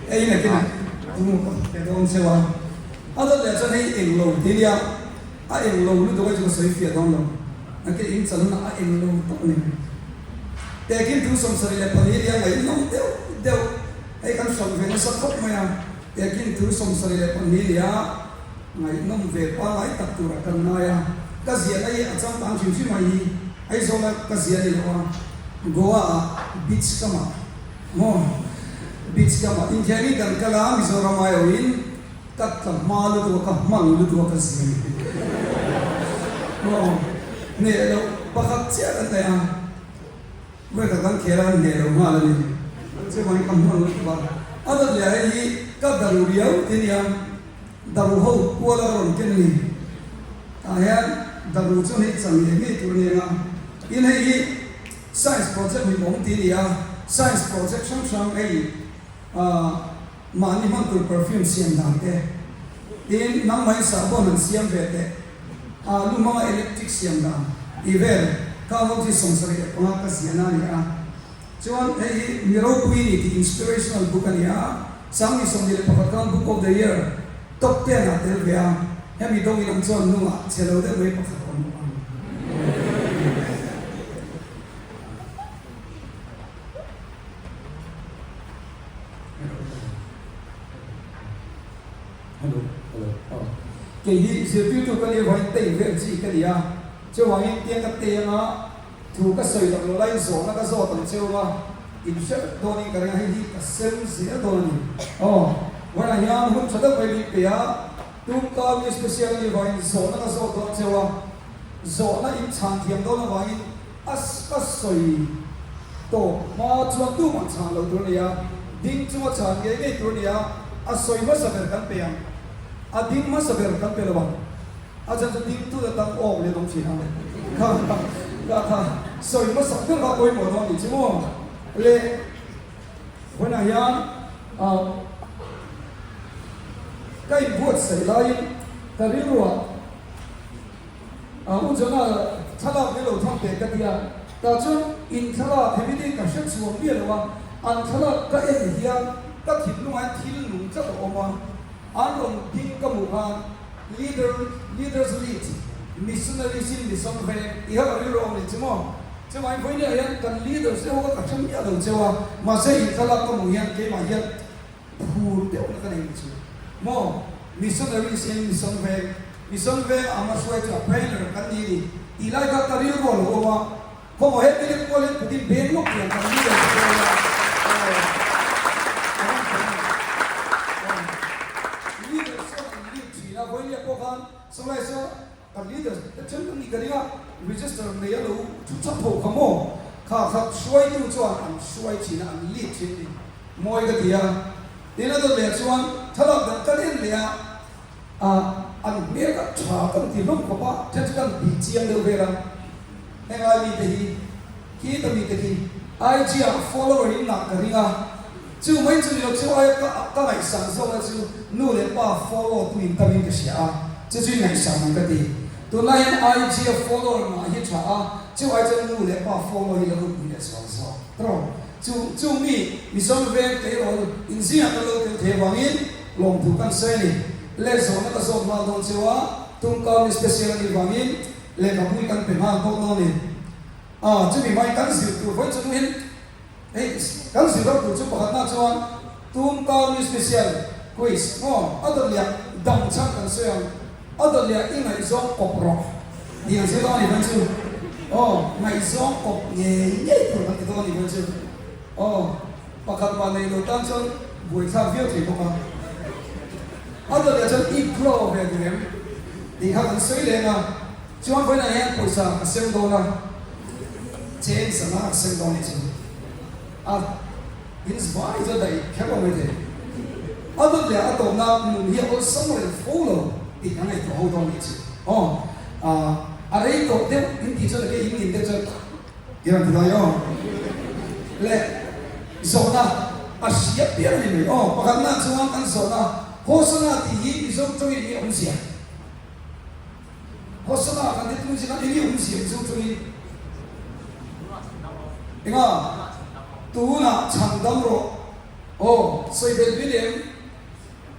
Hei nakinah tu ka pe dawn cheu a. A dawt leh chuan hei englo ti nia, a englo lutuk a chu ka sawi fiah dawn lo. Nakin in chan hunah a englo tak a ni. Tehkhin thu 74 nia ngaihnawm deuh deuh hei kan hralh ve nasa khawp mai a. Tehkhin thu 72 nia ngaihnawm ve pangngai tak turah kan ngai a. Ka ziahna hi a changkang hrim hrim a hi Aizawla ka ziah a ni lo a, Goa ah beach kamah Maw? Beach kamah inthianin kan kal a, Mizoram aiawhin ka tla hma lutuk a, ka hman lutuk a ka zin. Maw? Hneh loh pakhat chiah kan nei a, Vawikhat kan khel a, kan hneh lo nghal a ni. Chuvangin ka hman lutuk a, a dawt leh hei hi ka daru riau ti nia, daru ho kual a ka rawn ken a ni. Tah hian daru chuan hei chang ngei ngei tur a ni ang a, tin hei hi. Science project min awm ti a ni a, science project hrang hrang hei mahni hman tur perfume siam dan te, tin nangmahin sahbawn han siam ve teh, lu hmanga electric siam dan tih vel kha ho chi 75 ka ziahna a ni a. Chuan hei hi mi ropui ni tih inspirational book a ni a, 2021 khan book of the year top ten ah tel ve a, hemi dawngin ang chuan hnungah chhe lo deuh mai pakhat a awm bawk ang. Hello, hello, aw. Kei hi zirtirtu ka nih avangin tei vel chi ka ni a, chuvangin tiang ka tei anga thu ka sawi loh loh laiin zawhna ka zawt ang cheu a, in hre vek dawnin ka ring a, hei hi ka sem zel dawn a ni. Aw, vawiinah hian hun tha deuh mai min pe a, tumkau mi special a nih avangin zawhna ka zawt dawn cheu a. Zawhna in chhan thiam dawn avangin a ka sawi tawp hma chuan tumah chhan lo tur a ni a, ding chunga chhan ngei ngei tur a ni a, a sawi hmasa ber kan pe ang, a ding hmasa ber kan pe lo ang, a chhan chu ding tut atang awk leh awm thin a, kha kha kha sawi hmasak ber kha a pawimawh dawn a nih chu maw le vawiinah hian ah ka inbuatsaih laiin ka rilruah. U Jonah thlalak hi lo thang teh ka ti a, tah chuan in thlalak hemi te ka hre chhuak miah lo a, an thlalak ka en hian ka thinlungah hian thil nung tlat a awm a, an rawn ding ka hmuh khan leader leaders lead missionaries in mission veng tih kha ka rilru a awm leh che maw? Chuvangin vawinia hian kan leaders te ho kha ka hre miah lo cheu a, mahse in thlalak ka hmuh hian keimah hian Phur deuhna ka nei ni chu maw? Missionaries in mission veng, mission veng ang a hruai chu a banner kan ni ni tih lai kha ka rilru a lo awm a, khawmaw he Philip kual hian putin beng lawk tiang kan ni lo chu a aw a rawn thei a ni. Aw leaders chuan an lead thin a, vawinia pawh khan sawlai saw kan leaders te then an nih ka ring a, register nei a lo thu chap ho kha maw? Kha kha hruaitu chuan an hruai thin a, an lead thin a ni. Mawi ka ti a, tin a dawt leh chuan thlalak dang kan en leh a, ah an hmel kha tha kan ti hlawm khawp a, then chu kan bih chiang deuh vel a, henglai mite hi khita mite khi IG ah follower in ngah ka ring a, chu mai chu ni lo chu aia ka ka ngaihsan zawkna chu nu leh pa follow tu in tam in ka hria a, chu chu i ngaihsan ang ka ti. Tunlai hian IG a follower ngah hi tha a, chu ai chuan nu leh pa follow hi la rupui leh zual zawk. Tawng. Chu chu mi Mizo veng tleirawl inzingah kan lo tel thei avangin lawmthu kan sawi a ni. Leh zawhna ka zawt nghal dawn cheu a, tumkau mi special a nih vangin lehkhabu kan pe nghal bawk dawn a ni. A, chumi hmain kan zir tur vawi chu nuhin hei kan zir ro tur chu pakhatna chuan tumkau mi special quiz maw a dawt liah dam chhan kan sawi ang. A dawt leh i ngaihzawng kawp rawh tih ang zir dawn a ni chu. Aw, ngaihzawng kawp ngei ngei tur kan ti dawn a ni chu. Aw, pakhat mah nei lo tan chuan buaithlak viau thei bawk a. A dawt leh chuan i glow ve duh em tih kha kan sawi leng a. Chuan vawiinah hian pawisa ka sem dawn a, cheng sana ka sem dawn a ni chu. A in vai chu a daih kher lo maithei. A dawt leh a tawpna nun hi a awlsam reng fo lo tih kan ngaihtuah ho dawn nih chu. Aw, a rei tawh deuh in tih chuan eke in nin deuh chuan ti rawn ti dawn aw. Le zawhna a hria piang a ni mai. Aw, pakhatna chuan kan zawhna Hosana tih hi Mizo tawngin enge awmzia? Hosana kan ti tung zingah enge awmzia Mizo tawngin? Enga? Tunah chhan dam rawh. Aw, sawi belh bil em?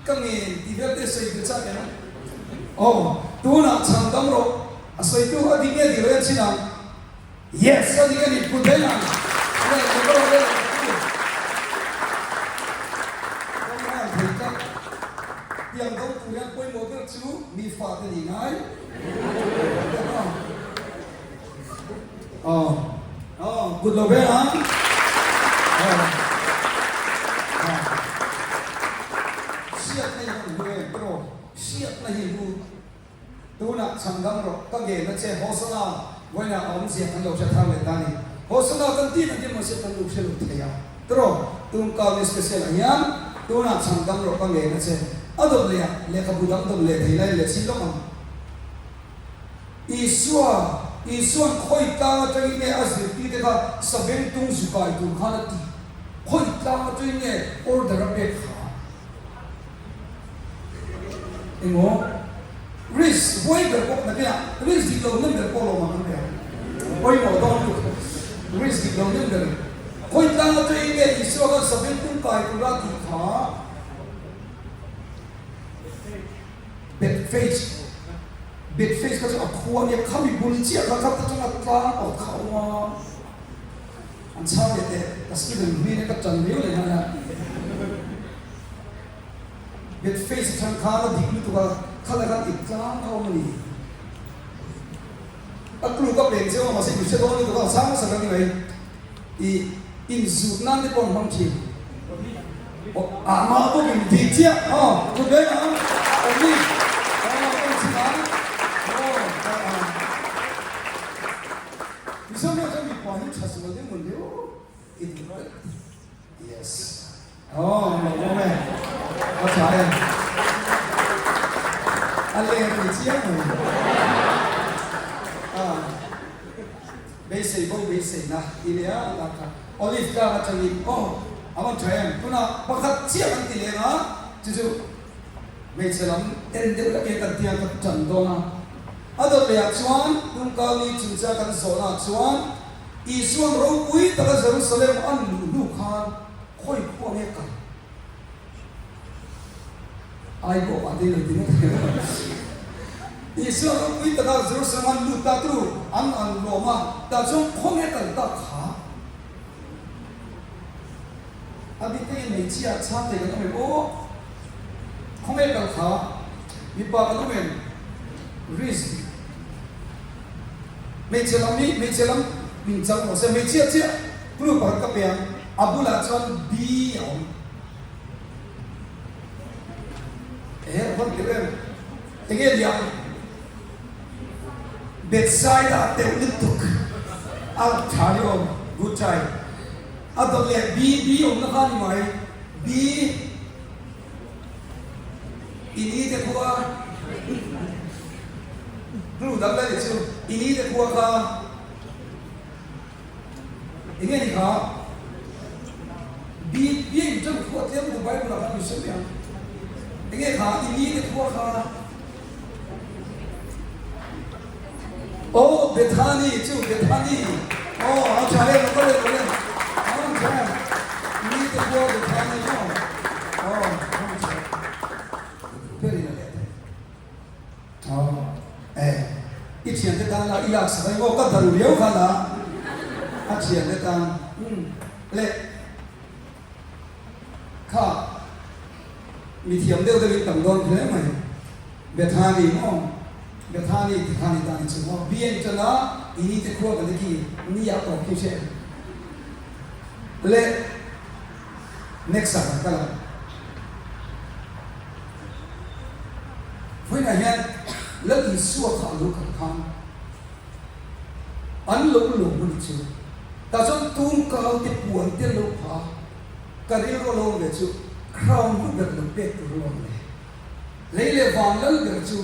Ka ngen tih vel te sawi belh chak em? Aw, tunah chhan dam rawh. A sawitu a dik nge dik lo en chin ang. Yes, a dik a ni, put daih ang. Le, le ka rawh le, ka pu. Ka ngai thei tlat. Tiang do tur hian pawimawh ber chu mi fate ni ngai. Aw, aw, kut lo veng ang. Aw, aw. Hriatna hi kan hmu em tiraw? Hriatna hi hmu. Tunah chhandam rawh, ka ngen a che, Hosana, vawiinah a awmzia kan lo hre thar leh ta a ni. Hosana kan tih kan ti mahse kan lo hre lo thei a tiraw? Tun kal ni special ah hian tunah chhandam rawh, ka ngen a che. A dawt leh ah lehkhabu dang dawt leh thei lai leh chin lawk ang. Isua, Isua'n khawi tlang atangin nge a zirtirte kha savengtung zu kai tur khan a ti? Khawi tlang atangin nge order a pek kha? Engmaw? Risk huai ber pawh nakinah risk dik lo nem ber pawh lawm ang an pe ang. Pawimawh dawn lutuk. Risk dik lo nem ber. Khawi tlang atangin nge Isua khan savengtung kai tura a tih kha? Bethphage Bethphage kha chu a khua nia khami bul chiah kha kha atanga tlang awt kha a awm a, an chhang leh teh ka student hlui nen ka tan riau leh nghal a. Bethphage atang khan a dik lutuk a, khalai khan ip tlang kha a awm a ni. A clue ka pek cheu a mahse i hre dawn lutuk a, chhang hmasa ka ni mai. I inzut nan te pawh an hmang thin. Ah mah bawk in dik chiah aw kut veng ang awm ni aw en chhin ang aw ah Mizo hian chuan mipa hi tha zual deuh mawn leu i ti rawih yes aw lo awm e a tha e a ler ni chiang mai ah. Beisei bo beiseina ti leh a an kha Olive tlang atangin aw a van tha em tunah pakhat chiah kan ti leng a chu chu hmeichhe lam en deuh hlek in kan tia ka tan dawn a a dawt leh ah chuan tungkal ni chungchang kan zawhna ah chuan Isuan ropui taka Jerusalem an luh hnu khan khawi khua nge kal Ai pawh a ti lo ti ngawt ang em? Isua ropui taka Jerusalem an lut ta tu an an lawm a, tah chuan khawnge kal tak kha a bik takin hmeichhia chhang thei kan awm em aw? Khawnge kal kha mipa kan awm em? Risk Hmeichhe lam hi hmeichhe lam min chang rawh se, hmeichhia chiah clue pakhat ka pe ang, a bulah chuan B a awm. Ehe a van teuh em? Enge ni ang? Bethsaida teuh lutuk a tha ni awm, good try. A dawt leh B, B awmna kha ni mai, B I ni te khua Clue dang daih chu I ni te khua kha Enge ni kha? Bi biain ṭan khua tlem lutuk Bible ah khan i hre mai ang. Enge kha i ni te khua kha? Aw Bethani chu Bethani aw a ṭha em a kal em a a ṭha em i ni te khua Bethani maw aw a ṭha ber in a leh thei. Aw e, i thiante tan la i lak sak ang aw, ka daru riau kha la a thiante tan umm le kha mi thiam deuh deuh in tam dawn hle mai Bethani maw Bethani ti kha ni ta ni chu maw BN tan a i ni te khua kan ki ni ah tawp khi hre le next ah kan kal ang. Vawiinah hian Lal Isua kha a lo kal khan an lo lawm a ni chu. Tah chuan tumkau te puan te lo pha a, ka rilru a lo awm ve chu crown hlu ber lo pek tur a lo awm le. Lei leh van lal ber chu,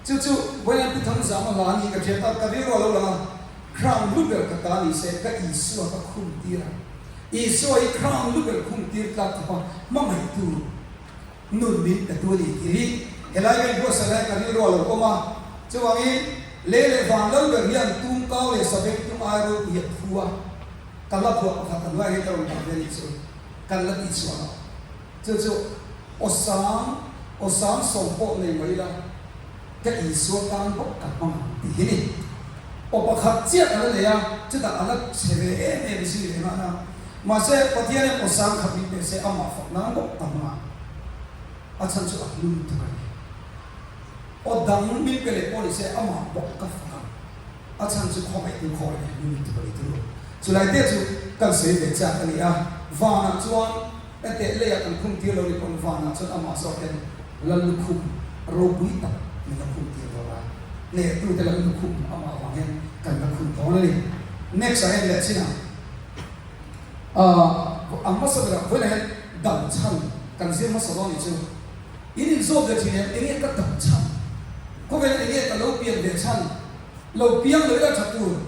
chu chu vawiinah Pu Thangzama hla a ni ka hriat a, ka rilru a lo lang a, crown hlu ber ka ta ni se ka Isua ka khum tir a. Isua hi crown hlu ber khum tir tlak khawpa hmangaihtu. Nun min pe tu a ni tih hi helai ka inbuatsaih lai ka rilru a lo awm a. Chuvangin, lei leh van lo ber hian tum kau leh sabeng tum ai ropui a phu a, ka la phuah pakhat a hnuaiah hian ka rawn dah ve a nih chu, kan la tihchhuah loh. Chu chu aw sang, aw sang sawm pawh nei mai ila, ka Isua tan bawk ka hmang ang tih hi ni. Aw pakhat chiah ka la nei a, chutah a la chhe ve em em zui leh nghah na. Mahse, Pathian hian aw sang khat min pe se amah fak nan bawk ka hmang ang. A chhan chu a hlu lutuk a ni. Aw dang min pe leh pawh ni se amah bawk ka fak ang. A chhan chu khawngaihtu khawngaih leh hlu lutuk a ni turu. Chulai te chu kan sawi ve chak a ni a, vanah chuan Enteh leiah kan khum tir lo ni pawn vanah chuan amah zawk hian lal lukhum ropui tak min la khum tir dawn a, hnehtute lal lukhum amah avang hian kan la khum dawn a ni. Next ah hian leh chin ang. Ahh a hmasa berah vawiinah hian dam chhan kan zir hmasa dawn ni chu. In inzawt ve thin em enge ka dam chhan? Khawvelah enge ka lo pian ve chhan? Lo piang lo ila tha tur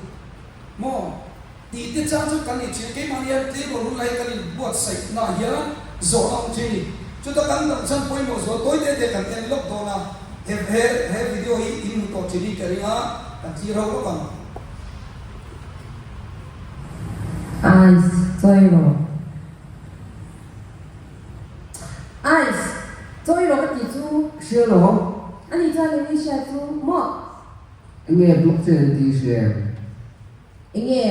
maw? Tih te chang chu kan nih thin. Keimahni hian tleirawl hun lai kan inbuatsaihnaah hian zawhna awm thin a ni. Chuta kan dam chhan pawimawh zual tawi te te kan en lawk dawn a, he he he video hi in hmu tawh thin hi ka ring a, kan thlir ho lawk ang. Ice, chawi rawh. Ice, chawi rawh ka tih chu. Hria lawm. Ani chuan eng i hriat chu maw? Enge blockchain an tih i hria em? Enge?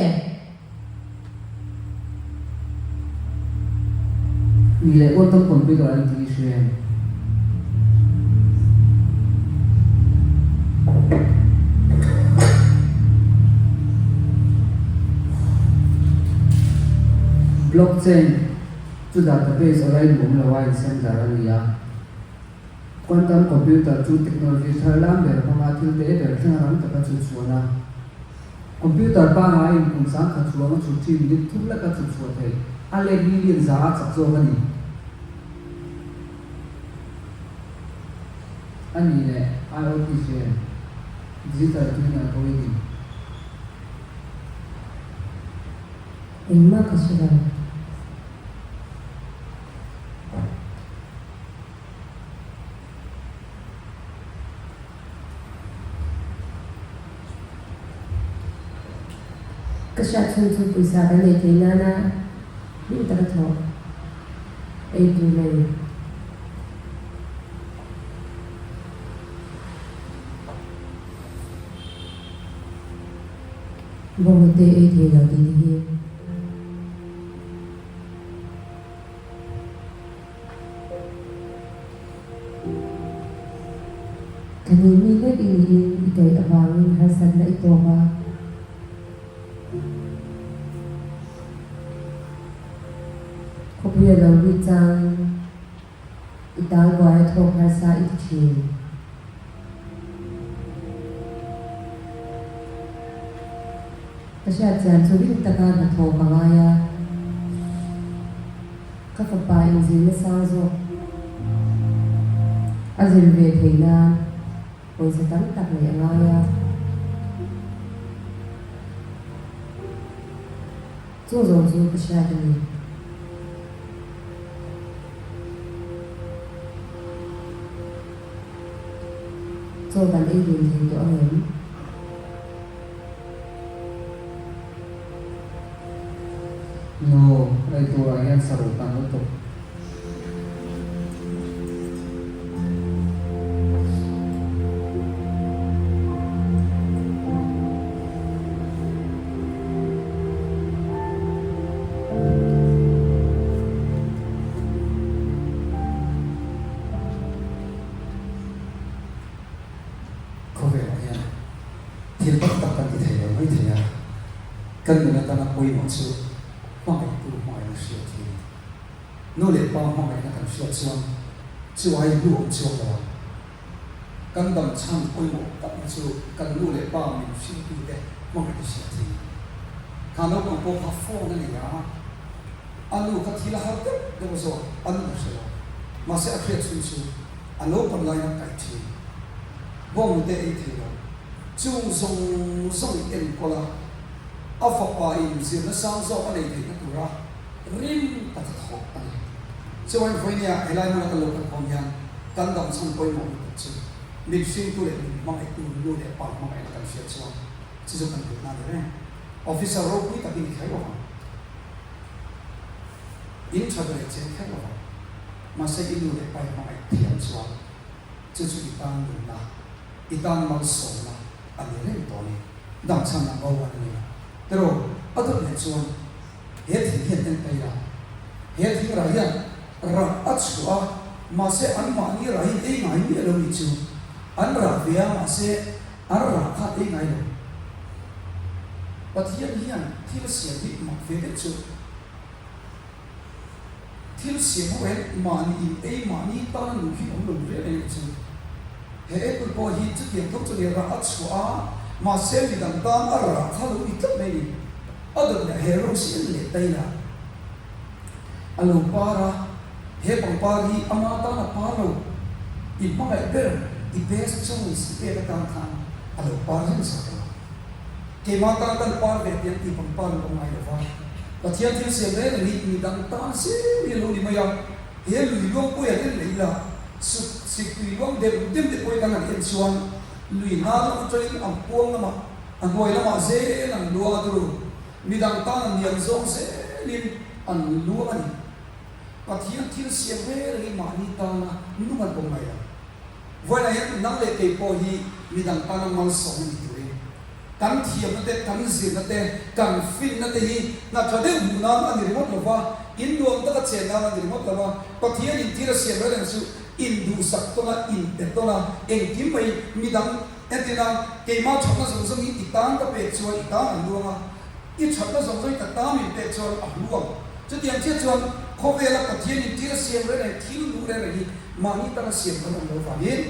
Ni leh quantum computer an tih i hria em? Blockchain chu database a rai nuam lo a insem dar a ni a. Quantum computer chu technology thar lam ber hmanga thil te ber thleng rang taka chhut chhuan a. Computer pangaiin kum sangkhat chuang a chhut thin minute thum leka chhut chhuah theih a let million za a chak zawk a ni. A nih leh IoT hriam, Digital Twin Algorithm. Engmah ka hre lo. Ka hriat chhung chu pawisa kan nei thei nana hlim taka thawh ei tur nei. Bawnghnute ei thei lo tih te hi. Ka ni mi lek i niin i kaih avangin harsatna i tawk a. Khawpui a lo ri changin i talbuai a thawk harsa i ti thin. Ka hriat chian chu ring taka hnathawh ka ngai a, ka fapa inzirna sang zawk a zir ve theih nan pawisa tam tak neih a ngai a. Chu zawng chu ka hriat a ni. Chaw kan ei dun thei tawh ang em? No, ei turah hian saruh tam lutuk. Khawvelah hian thil tam tak kan ti thei lo mai thei a, kan nun atana pawimawh chu hmangaihtu hmangaihna hriat hi a ni. Nu leh pa hmangaihna kan hriat chuan chu ai hnu awm chhuak lo ang. Kan dam chhan pawimawh takna chu kan nu leh pa min hringtute hmangaihna hriat hi a ni. Kha naupang pawh kha phone a nei a, a nu kha thil a har deuh deuh zawk a nun a hre lo. Mahse a hriat chhung chu a naupang laina kaih thin. Bawnghnute ei thei lo. Chung zawng zawng enkawl a, a fapa in zirna sang zawk a nei theihna tura rim tak a thawk a ni. Chuan vawinia helai hmuna kan lo kal khawm hian kan dam chhan pawimawh lutuk chu min hringtu leh min hmangaihtu nu leh pa hmangaihna kan hriat chuan chu chu kan hlutna a ni reng. Officer ropui takin i kher lo vang. In tha ber leh cheng kher lo vang. Mahse i nu leh pa i hmangaih thiam chuan chu chu i tan nunna, i tan malsawmna a ni reng tawh a ni. Dam chhan number one a ni a. Tiraw, a dawt leh chuan he thing hian en ta ila, he thing rah hian rah a chhuah a, mahse anmahni rah hi ei ngai miah lo ni chu. An rah ve a, mahse an rah kha ei ngai lo. Pathian hian thil siam hi mak ve deuh chu. Thil siam ho hian mahni in ei mahni tana nu hi awm lo reng reng chu. He apple pawh hi chutiang tho chuan rah a chhuah a, mahse midang tan a rah kha lo ni tlat mai a ni. A dawt leh he rose hi en leh ta ila a lo par a, he pangpar hi ama tan a par lo, i hmangaih ber i best choice i pek atan khan a lo par reng zawk lo. Keimah tan kan par ve tiang tih pangpar an awm ngai lo va. Pathian thil siam reng reng hi mi dang tan zel hi a lo ni mai a, he lui luang pawia en leh ila, suk sik tui luang dem dem te pawhin kan han en chuan lui hna lam atangin an puang lamah, a hnuai lamah zel an luang a turu, mi dang tan a niam zawng zelin an luang a ni. Pathian thil siam reng reng hi mahni tana nung an awm ngai lo. Vawiinah hian nang leh kei pawh hi mi dang tana malsawm a ni turin kan thiamna te, kan zirna te, kan finna te hi hna tha deuh hmuh nan a ni ringawt lo va, in nuam taka chen nan a ni ringawt lo va, Pathian in thil a siam reng reng chu induhsak tawn a, inte tawn a, engkim mai mi dang entirna keimah thatna zawng zawng hi i tan ka pek chuan i tan an luang a, i thatna zawng zawng hi ka tan min pek chuan a hlu ang. Chutiang chiah chuan khawvela Pathian in thil a siam reng reng, thil luh reng reng hi mahni tana siam kan awm lo vangin,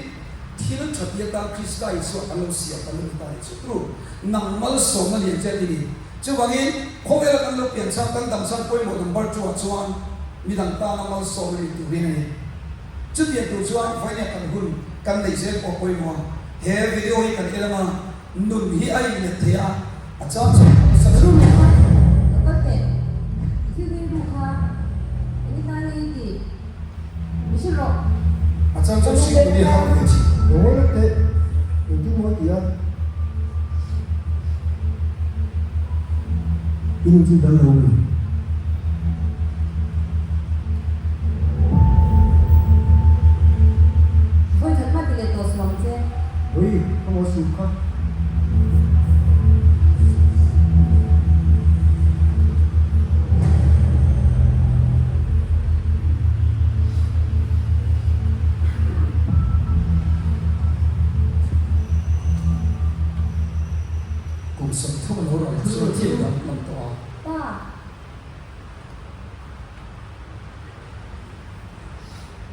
Thil tha tia tan Krista Isua kan lo siam kan lo ni ta ni chu tu nang malsawmna lian che a ti ni. Chuvangin khawvela kan lo pian chhan kan dam chhan pawimawh number two ah chuan midang tana malsawmna ni turin a ni. Chutiang tur chuan vawinia kan hun kan neih zel pawh a pawimawh a. He video hi kan en anga nun hi a inlet thei a, a chang chhan a nasa ber. Room ah ka kal teh, i thil rilru kha eng i tan nge i tih? Mi hrilh rawh. A chang chuan hring tuni a hauh ve thin. Ngawi lek teh, engtin maw ti a? I nu chu dal lo mi? Vawi khat hma ti leh tawh suang che. Ui, ka maw sup kha. Kum 30 a lo ral chu thil dang lam tawh a. Pa.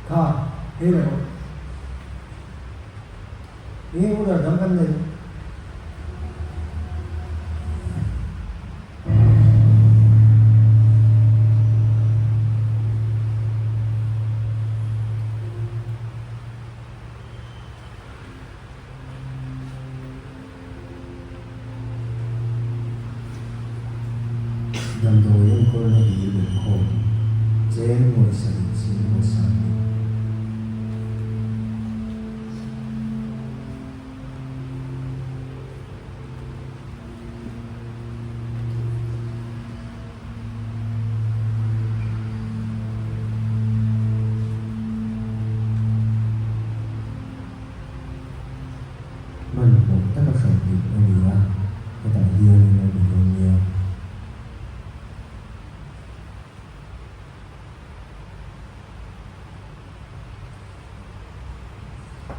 Kha, hei le rawh. Enge order dang kan nei? Damdawi enkawlna dil inkhawm cheng nuai sarih chhing maw sarih. Hmanhmawh taka hran bik a ni a, hetah hianin a ni dawn nia.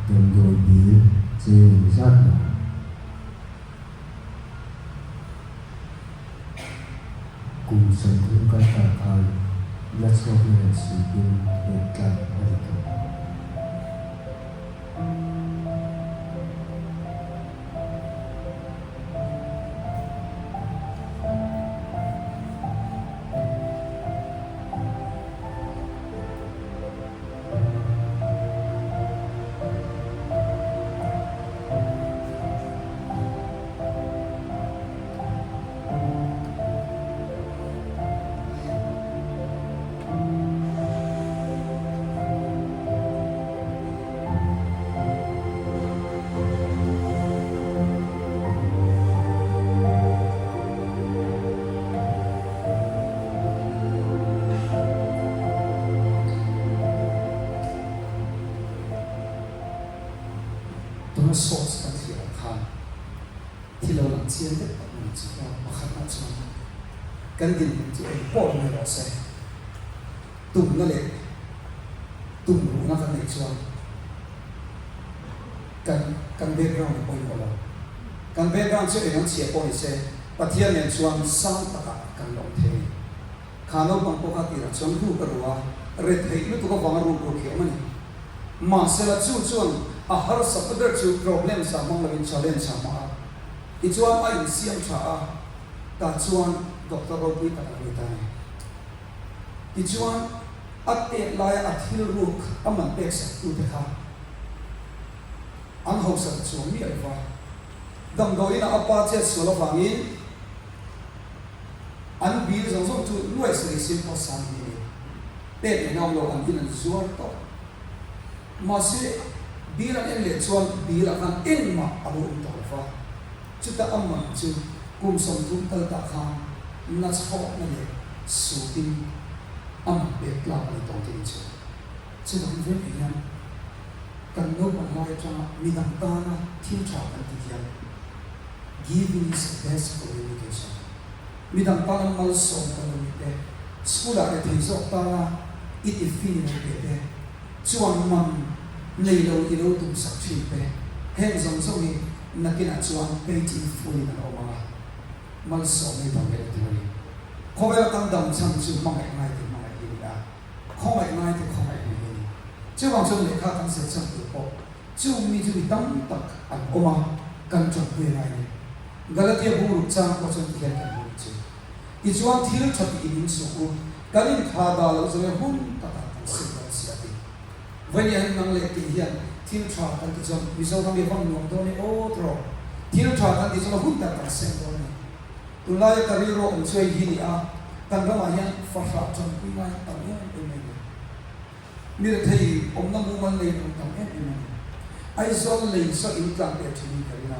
Damdawi bil cheng engzat maw? Kum 30 kal ta khan la chhuakna leh suipin pek tlak a ni tawh. Tuna source kan thlir ang khan thil lo lang chiang deuh tak mai chu aw pakhatna chuan kan dinhmun chu eng pawh ni rawh se, tumna leh tumruhna kan neih chuan kan kan background a pawimawh lo. Kan background chu eng ang chhia pawh ni se, Pathian nen chuan sang takah kan la awm thei a ni. Kha naupang pawh kha tirah chuan ruk a ru a, retheih lutuk avanga ruk ruk hi a awm a ni. Mahsela chu chuan a harsatna ber chu problems ah hmang loin challenge ah hmang a, tichuan a insiam tha a, tah chuan doctor ropui tak a lo ni ta a ni. Tichuan a tet laia a thil ruk a man pek sak tute kha an hausa ta chuang miah lova, damdawiin ah a pa chet sual avangin, An bil zawng zawng chu nuai sarih sim pawh sang hi a ni. Pek leh ngam lo an in an zuar tawh. Mahse, bil an en leh chuan bil ah khan engmah a lo awm tawh lo va. Chuta a man chu kum 30 kal tah khan na chhawkna leh sutin a man pek tlak a ni tawh tih chu. Chuvang vek hian kan naupang lai atanga midang tana thil tha kan ti hian Giving is the best communication. Midang tana malsawm kan lo ni te, school ah rethei zawk tana i tiffin i lo pe te, chuan man nei lo i lo tum sak thin te, heng zawng zawng hi nakinah chuan page in full in an awm ang a, malsawm hi dang leh la tur a ni. Khawvela kan dam chhan chu hmangaih ngai te hmangaih hi a ni a, khawngaih ngai te khawngaih hi a ni. Chuvang chuan lehkha kan zir chhan tur pawh Chung mi chu mi tam tak an awm a, kan ṭawmpui ngai a ni. Galatia bungruk chang pawh chuan tihian kan hmu chu. Tichuan thil ṭha tih in insuh u, kan inthla dah loh zawia hun takah kan sim dawn si a ti. Vawinia hian nang leh kei hian thil ṭha kan ti chuan Mizoram hi a vang nuam dawn e aw tawh. Thil ṭha kan ti chuan a hun tak kan sem dawn a ni. Tunlaia ka rilru awm chu hei hi ni a, kan ramah hian fahrah ṭawmpui ngai tam em em mai a ni. Mi rethei awmna mumal nei an tam em em a ni. Aizawl lei saw in tlan pek thin in ka ring a.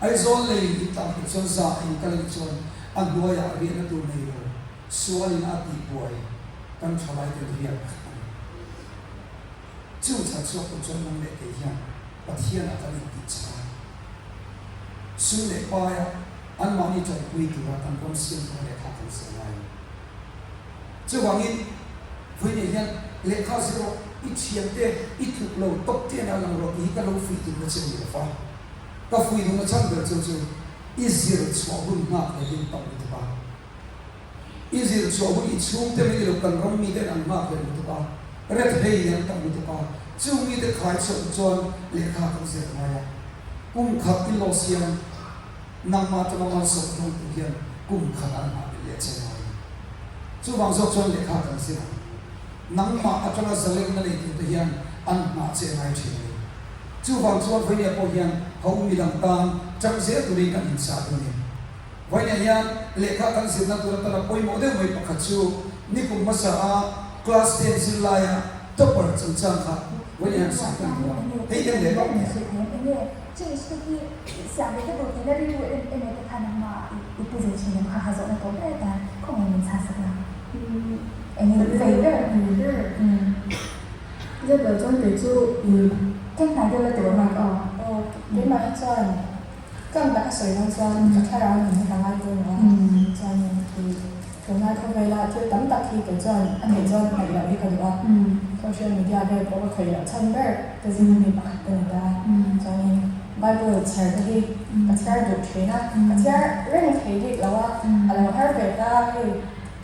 Aizawl lei in tlan pek chuan za in kal anih chuan a hnuaiah riahna tur nei lo, sualin a tihbuai kan thalai ten riak a ni. Chu chhan chhuak tur chuan nang leh kei hian Pathianah kan intih chak a. Sum leh paia anmahni tanpui tura kan ram siam kawng lehkha kan zir ngai a ni. Chuvangin, vawiinah hian lehkha zir rawh, i thiante i tluk lo tawp te ania lang rawh tih hi ka lo fuih duhna che a ni lo va. Ka fuih duhna chhan ber chu chu i zir chhuah hun nghak hlelhin tam lutuk a. I zir chhuah hun i chhungte mai ni lo kan ram miten an nghak hlel lutuk a, rethei an tam lutuk a, chung mite khai chhuah chuan lehkha kan zir ngai a. Kum khat i loss hian Nangmah atanga malsawm thawng tur hian kum khat an hah belh leh che ngai. Chuvang zawk chuan lehkha kan zir ang. Nangmah atanga zalenna nei turte hian an hmah che ngai thin a ni. Chuvang chuan Vawinia pawh hian ho midang tan chang zel turin kan inchah dun e. Vawinia hian lehkha kan zirna tur atana pawimawh deuh mai pakhat chu nikum hmasa a class ten zirlaia topper chungchang kha Vawinia hian sawi kan duh a. Hei hian leh lawk nia. Change te hi siam ve te tur tihna rilru em em te kha nangmah i pu ve thin em kha kha zawhna tawh ber atan khawngaih min chhan sak la. Eng nge vei ber? Zep lo chuan kei chu Keng hnai deuh la tur mic aw. Aw keimah hi chuan ka ang taka sawi dawn chuan ka thlarau nun hi ka ngai pawimawh a chuanin i tunlai khawvela thil tam tak hi kei chuan a theih chuan hnaih loh hi ka duh a social media vel pawh ka khawih loh chhan ber Ka zing mi pakhat ka ni ta. Chuanin Bible chhiar te hi ka chhiar duh thin a, ka chhiar reng thei bik lo a, a lo har ve ta hei.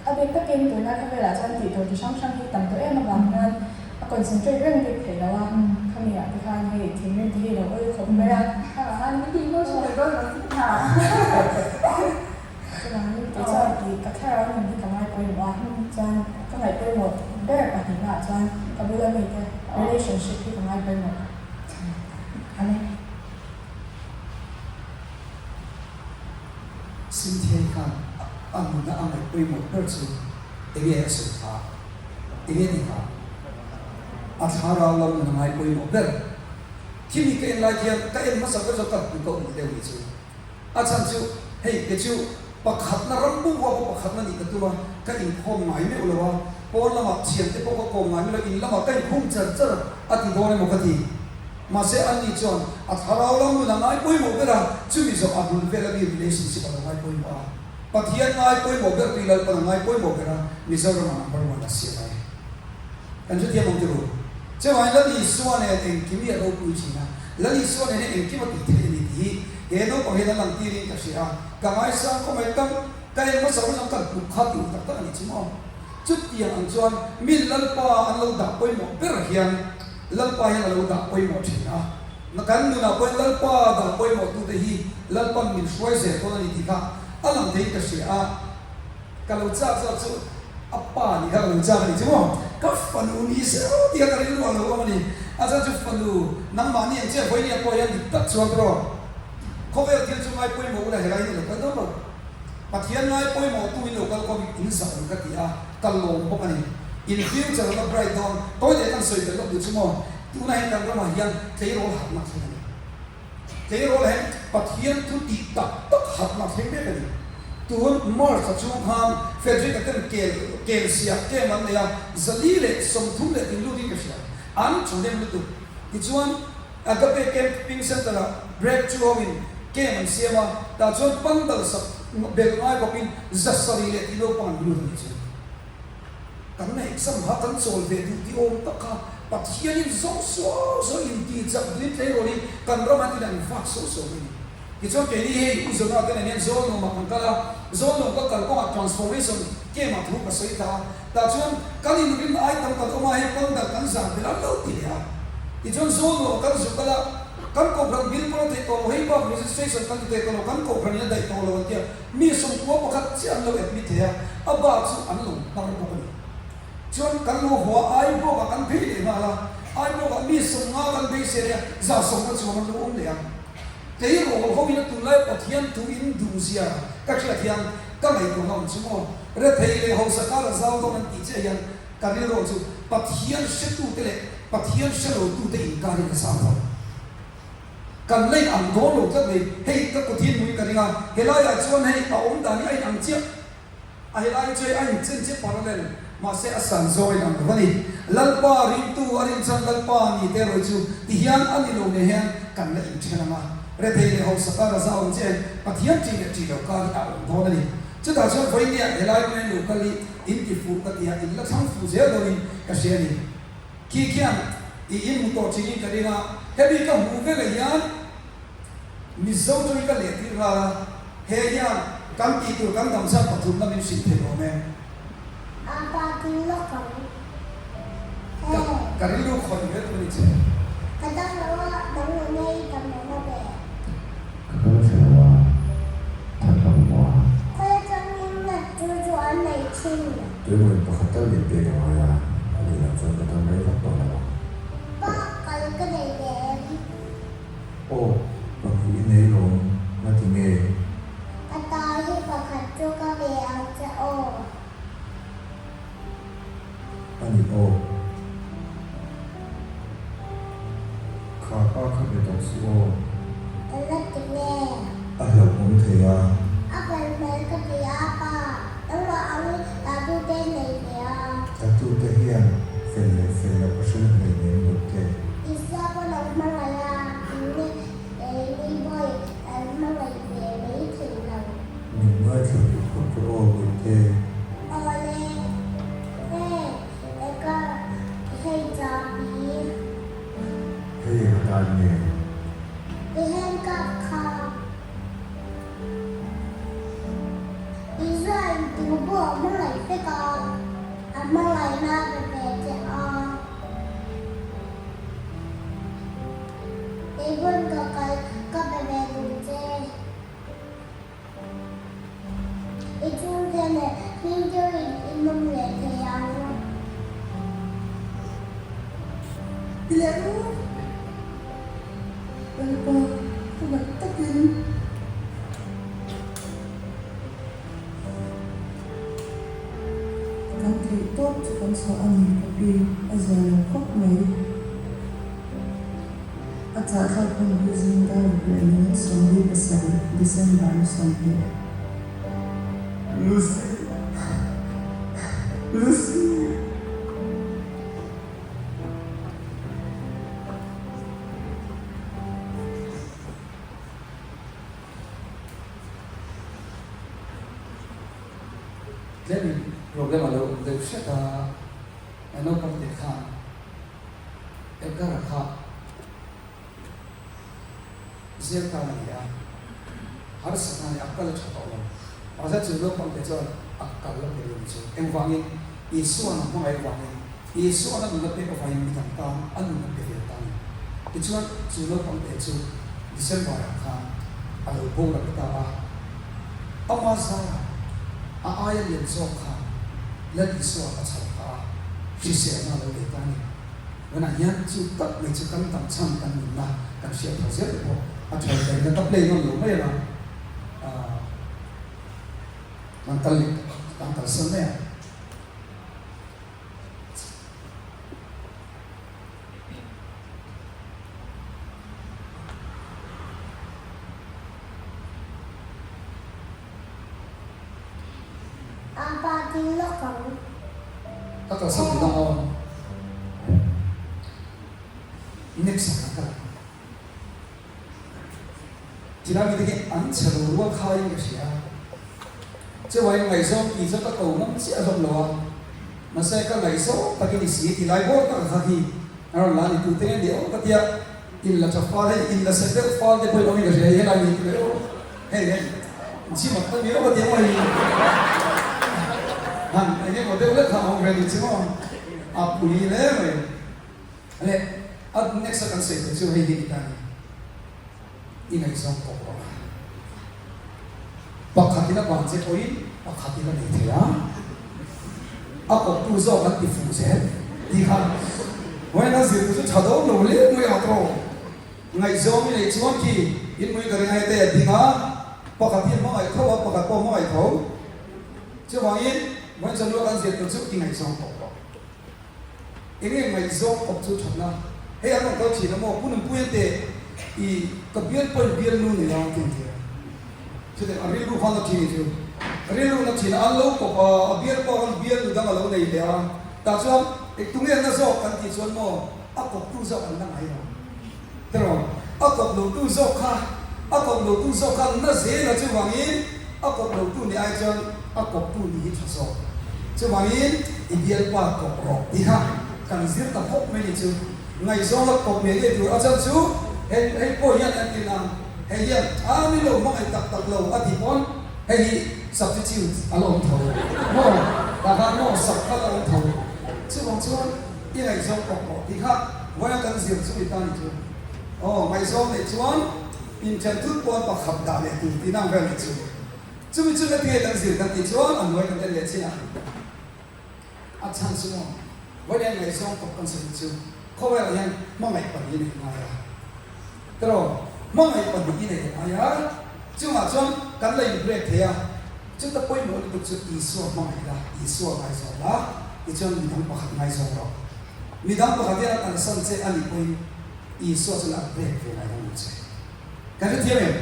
A bik takin tunlai khawvelah chuan tih tur chi hrang hrang hi tam tawh em avang hian a concentrate reng bik thei lo a, khami ah te khan hei thinrim te hi lo awi khawp mai a. Kha ni tih emotional dawn lo chu hna. Chuvangin kei chuan ih ka thlarau nun hi ka ngai pawimawh a, chuan ka ngaih pawimawh ber pahnihnaah chuan ka bula mite relationship hi ka ngai pawimawh a ni. Cynthia-i khan a nuna a ngaih pawimawh ber chu enge a sawi kha? Enge ni kha? A thlarau lam nun a ngai pawimawh ber. Khimi ka en lai khian ka en hmasa ber zawk ka hmu ka um deuh ni chu. A chhan chu hei te chu pakhatna ram bung huap a pakhatna nih ka tum a, ka inkhawm ngai meuh lo a, pawn lamah thiante pawh ka kawm ngai meuh lo, in lamah ka inkhung char char a ti dawn emaw ka ti. Mahse anni chuan a thlarau lam nun a ngai pawimawh ber a, chumi zawh a bul vela mi relationship a lo ngai pawimawh a. Pathian ngai pawimawh ber tui Lalpan a ngai pawimawh ber a, Mizoram a number one a siam a ni. Kan hrethiam ang tiraw? Chuvangin Lal Isua nen engkim hi a ropui thin a, Lal Isua nen hian engkim a tih theih a ni tih hi he naupang hian a lantirin ka hria a, ka ngaisang khaw mai tam, ka en hmasa hmasa ka hnuk kha tih tak tak a ni chu maw? Chutiang ang chuan mi Lalpa an lo dah pawimawh ber hian Lalpa hian a lo dah pawimawh thin a, kan nunah pawhin Lalpa dah pawimawh tute hi Lalpan min hruai zel dawn a ni tih kha a lang theiin ka hria a. Ka lo chak zawk chu a pa nih kha ka lo chak a ni chu maw? Ka fanu ni se aw tih kha ka rilru a lo awm a ni. A chuan chu fanu nangmah ni ang che vawinia pawh hian dik tak chuan ka rawh. Khawvel thil chu ngai pawimawh ula helai in i lo kal dawn lo. Pathian ngai pawimawh tu in lo kal kawm in zah awm ka ti a, ka lawm bawk a ni. In future la bright dawn. Tawi leh kan sawi tel lawk duh chu maw? Tunah hian kan ramah hian tleirawl harhna thleng a ni. Tleirawl hian Pathian thu tih tak tak hatna thleng mek a ni. Tun March a chhung khan Frederick-a ten kel kel siah camp an nei a, 430 leh tin lutin ka hria. An thahnem lutuk. Tichuan Agape Camping Centre-ah Breakthrough hoin camp an siam a, tah chuan pandal sak belh ngai bawkin 700 leh tih naupang an lut a nih chu. Kan na exam kha kan chawl ve duh tih awm tak kha Pathianin zawng suau suau inti chak duhin tleirawl hi kan ram an in an vak suau suau mai a ni. Tichuan keini hei U Zona te nen hian Zawlnuamah kan kal a, Zawlnuam ka kal kawngah transformation camp ah thu ka sawi ta a, tah chuan kan inrin ai tam kan awm a, hei pandal kan zan vel an lo ti leh a. Tichuan Zawlnuamah kan zu kal a, kan kohhran bill pawh a theih tawh lo, hei bak registration kan ti thei tawh lo, kan kohhran in a daih tawh lo an ti a. Mi sawmkua pakhat chiah an lo admit thei a, a bak chu an lo hnar bawk a ni. Chuan kan lo haw a, Aibawkah kan phei leh nghal a, Aibawkah mi 50 kan beisei leh a, 150 chuang an lo awm leh a. Tleirawl ho in a tunlai Pathian thu in duh zia ka hriat hian ka ngaihtuahna awm chu maw? Rethei leh hausa kar a zau dawn an tih chiah hian ka rilru chu Pathian hretute leh Pathian hrelotute inkarin a zau dawn. Kan lei ang dawn lo tlat mai. Hei ka kut hi nui ka ring a, helaiah chuan hei a awm dan hi a inang chiah. A helai chu hei a inchen chiah parallel, mahse a san zawng a inang lo a ni. Lalpa ringtu a rinchhan Lalpa ni te erawh chu tihian a ni lo nen hian kan la inthen ang a. Rethei leh hausa kar a zau ang chiah hian Pathian ṭih leh ṭih lo kar hi a awm dawn a ni. Chutah chuan vawinia helai hmuna lo kal hi in ti fuh ka ti a, in la thlang fuh zel dawnin ka hria a ni. Khi khian i in hmu tawh thin in ka ring a, hemi ka hmuh veleh hian Mizo chu hi ka lehtir nghal a, he hian kan tih tur kan dam zat pathumna min hrilh thei awm e. A pa ding lawk ang. Ka ka rilru khawih ve tur a ni che. Ka dang lo a, dang lo nei dam lo na ve. Ka kal thla lo a, that lo maw a. Khawi atangin nge chu chu an nei thin? Tuimawi pakhat tal min pek a ngai a, a nih loh chuan ka dam rei vak tawh lo ang. Pa, kal ka nei ve em? Aw, pahnih i nei lawm, ngati nge? Ka ta hi pakhat chu ka ve ang che aw. A ni aw. Kha pa kha be tawh suh aw. Ka la ti nge? A hlauhawm thei a. A fel hmel ka ti a pa. Engmah angin tattoo te nei ve a. Tattoo te hian fel leh fel loh a hril hleinem bawk e. Isua pawn an hmangaih a, tinge keini boy an hmangaih ve mai thei lo. Min ngaithla duh phawt rawh aw Bawihte. Awle, hei eka hei chabi. Hei eng atan nge? I handcuff kha. Israel tu pawh a hmangaih vek a, a hmangaihna a pe ve che a. Kei pawn ka kal ka pe ve duh che. I chhungte leh hming deuhin i nawm leh thei ang. Ti leh ru. Lalpa, khawngaih takin. Kan theih tawp chu kan chhuah a ni ka pi, a zia lo khawp mai. A chahthlak hun hi zing dar ruk leh minute 47, December ni 20. Lucy! Lucy! Tlemin problem a lo awm deuh hret a, naupang te khan Edgar-a kha zel tan a ni a, harsatna nih a kal tha tawh lo. Mahse chu naupang te chuan a kal a pe lo chu. Engvangin? Isua'n a hmangaih avangin, Isua'n a nun a pek avangin midang tan a nun a pe ve ta a ni. Tichuan chu naupang te chu December-ah khan a lo boral ta a. Ama zara a aia lian zawk khan Lal Isua a chho phah a, hriselna a lo nei ta a ni. Tunah hian chu tak mai chu kan dam chhan kan nunna kan hriat tho zel te pawh a tha ta in ka play nawn lo mai ang a, kan kal leh kan kalsan mai ang. A pa ding lawk ang. Ka kalsan tih dang aw. Next ah kan kal ang. Chilai mite hi an chhe lo rual khaiin ka hria. Chuvain ngaihzawng tih chu ka ko ngam chiah hlawm lo a. Mahse ka ngaihzawng takin i si tilai bawr tak kha khi a rawn la ni tute nge ni aw ka tia in la tha fal hei in la set deuh fal te pawhin awmin ka hria hei helai ni tih aw hei hei chi mak tak ni aw ka tia maw hei han eng emaw deuh lek kha a awm ve ni chu maw a pui hle mai le a next a kan sawi tur chu hei hi ni ta ni. I ngaihzawng tawh rawh. Pakhatin a ban che pawhin pakhatin a nei thei a, a kawptu zawk an ti fuh zel tih kha vawiin a zirtu chu tha dawn lo hle mai a tawh. Ngaihzawng i neih chuan khi in mui ka ring a hete a ding a, pakhat hi a hmangaih tho a, pakhat pawh a hmangaih tho. Chuvangin vawiin chuan luak an zirtu chu i ngaihzawng tawh rawh. Enge ngaihzawng kawp chu thatna? Hei an rawn kal thin a maw? Pu Nunpuia te i ka bial pawhin bial nu nei a ti ang tia. Chutiang a rilru khan a thin chu rilru na thin a, an lo kawp a, a bial pawh khan bial nu dang a lo nei leh a, tah chuan tunge na zawk kan tih chuan maw a kawptu zawk an la ngai lo. Tiraw? A kawp lotu zawk kha, a kawp lotu zawk kha na zel a chuvangin a kawp lotu nih ai chuan a kawptu nih hi tha zawk. Chuvangin i bialpa kawp rawh tih kha kan zir ta phawt mai ni chu. Ngaihzawng la kawp ngei ngei tur a chan chu hei hei pawh hian an ti nang hei hian a min lo hmangaih tak tak lo a tih pawn hei hi substitute a la awm tho maw? Tah khan maw sub kha la awm tho. Chuvang chuan. I ngaihzawng kawp rawh tih kha vawiin kan zir chu i ta ni chu. Aw, ngaihzawng neih chuan inthen thut pawn pakhat dah leh tur tih nang vel ni chu. Chumi chu heti kan zir kan tih chuan a hnuai kan en leh chin a. A chhan chu maw, vawiin ngaihzawng kawp kan sawi chu khawvelah hian hmangaih pahnih i neih ngai a. Tiraw, hmangaih pahnih i neih ngai a, chungah chuan kan la in break thei a. Chuta pawimawh lutuk chu Isua hmangaih la, Isua ngaizawng la, tichuan midang pakhat ngaizawng rawh. Midang pakhat hian a kalsan che a nih pawhin Isua chuan a break ve ngai lo che. Kan hrethiam em?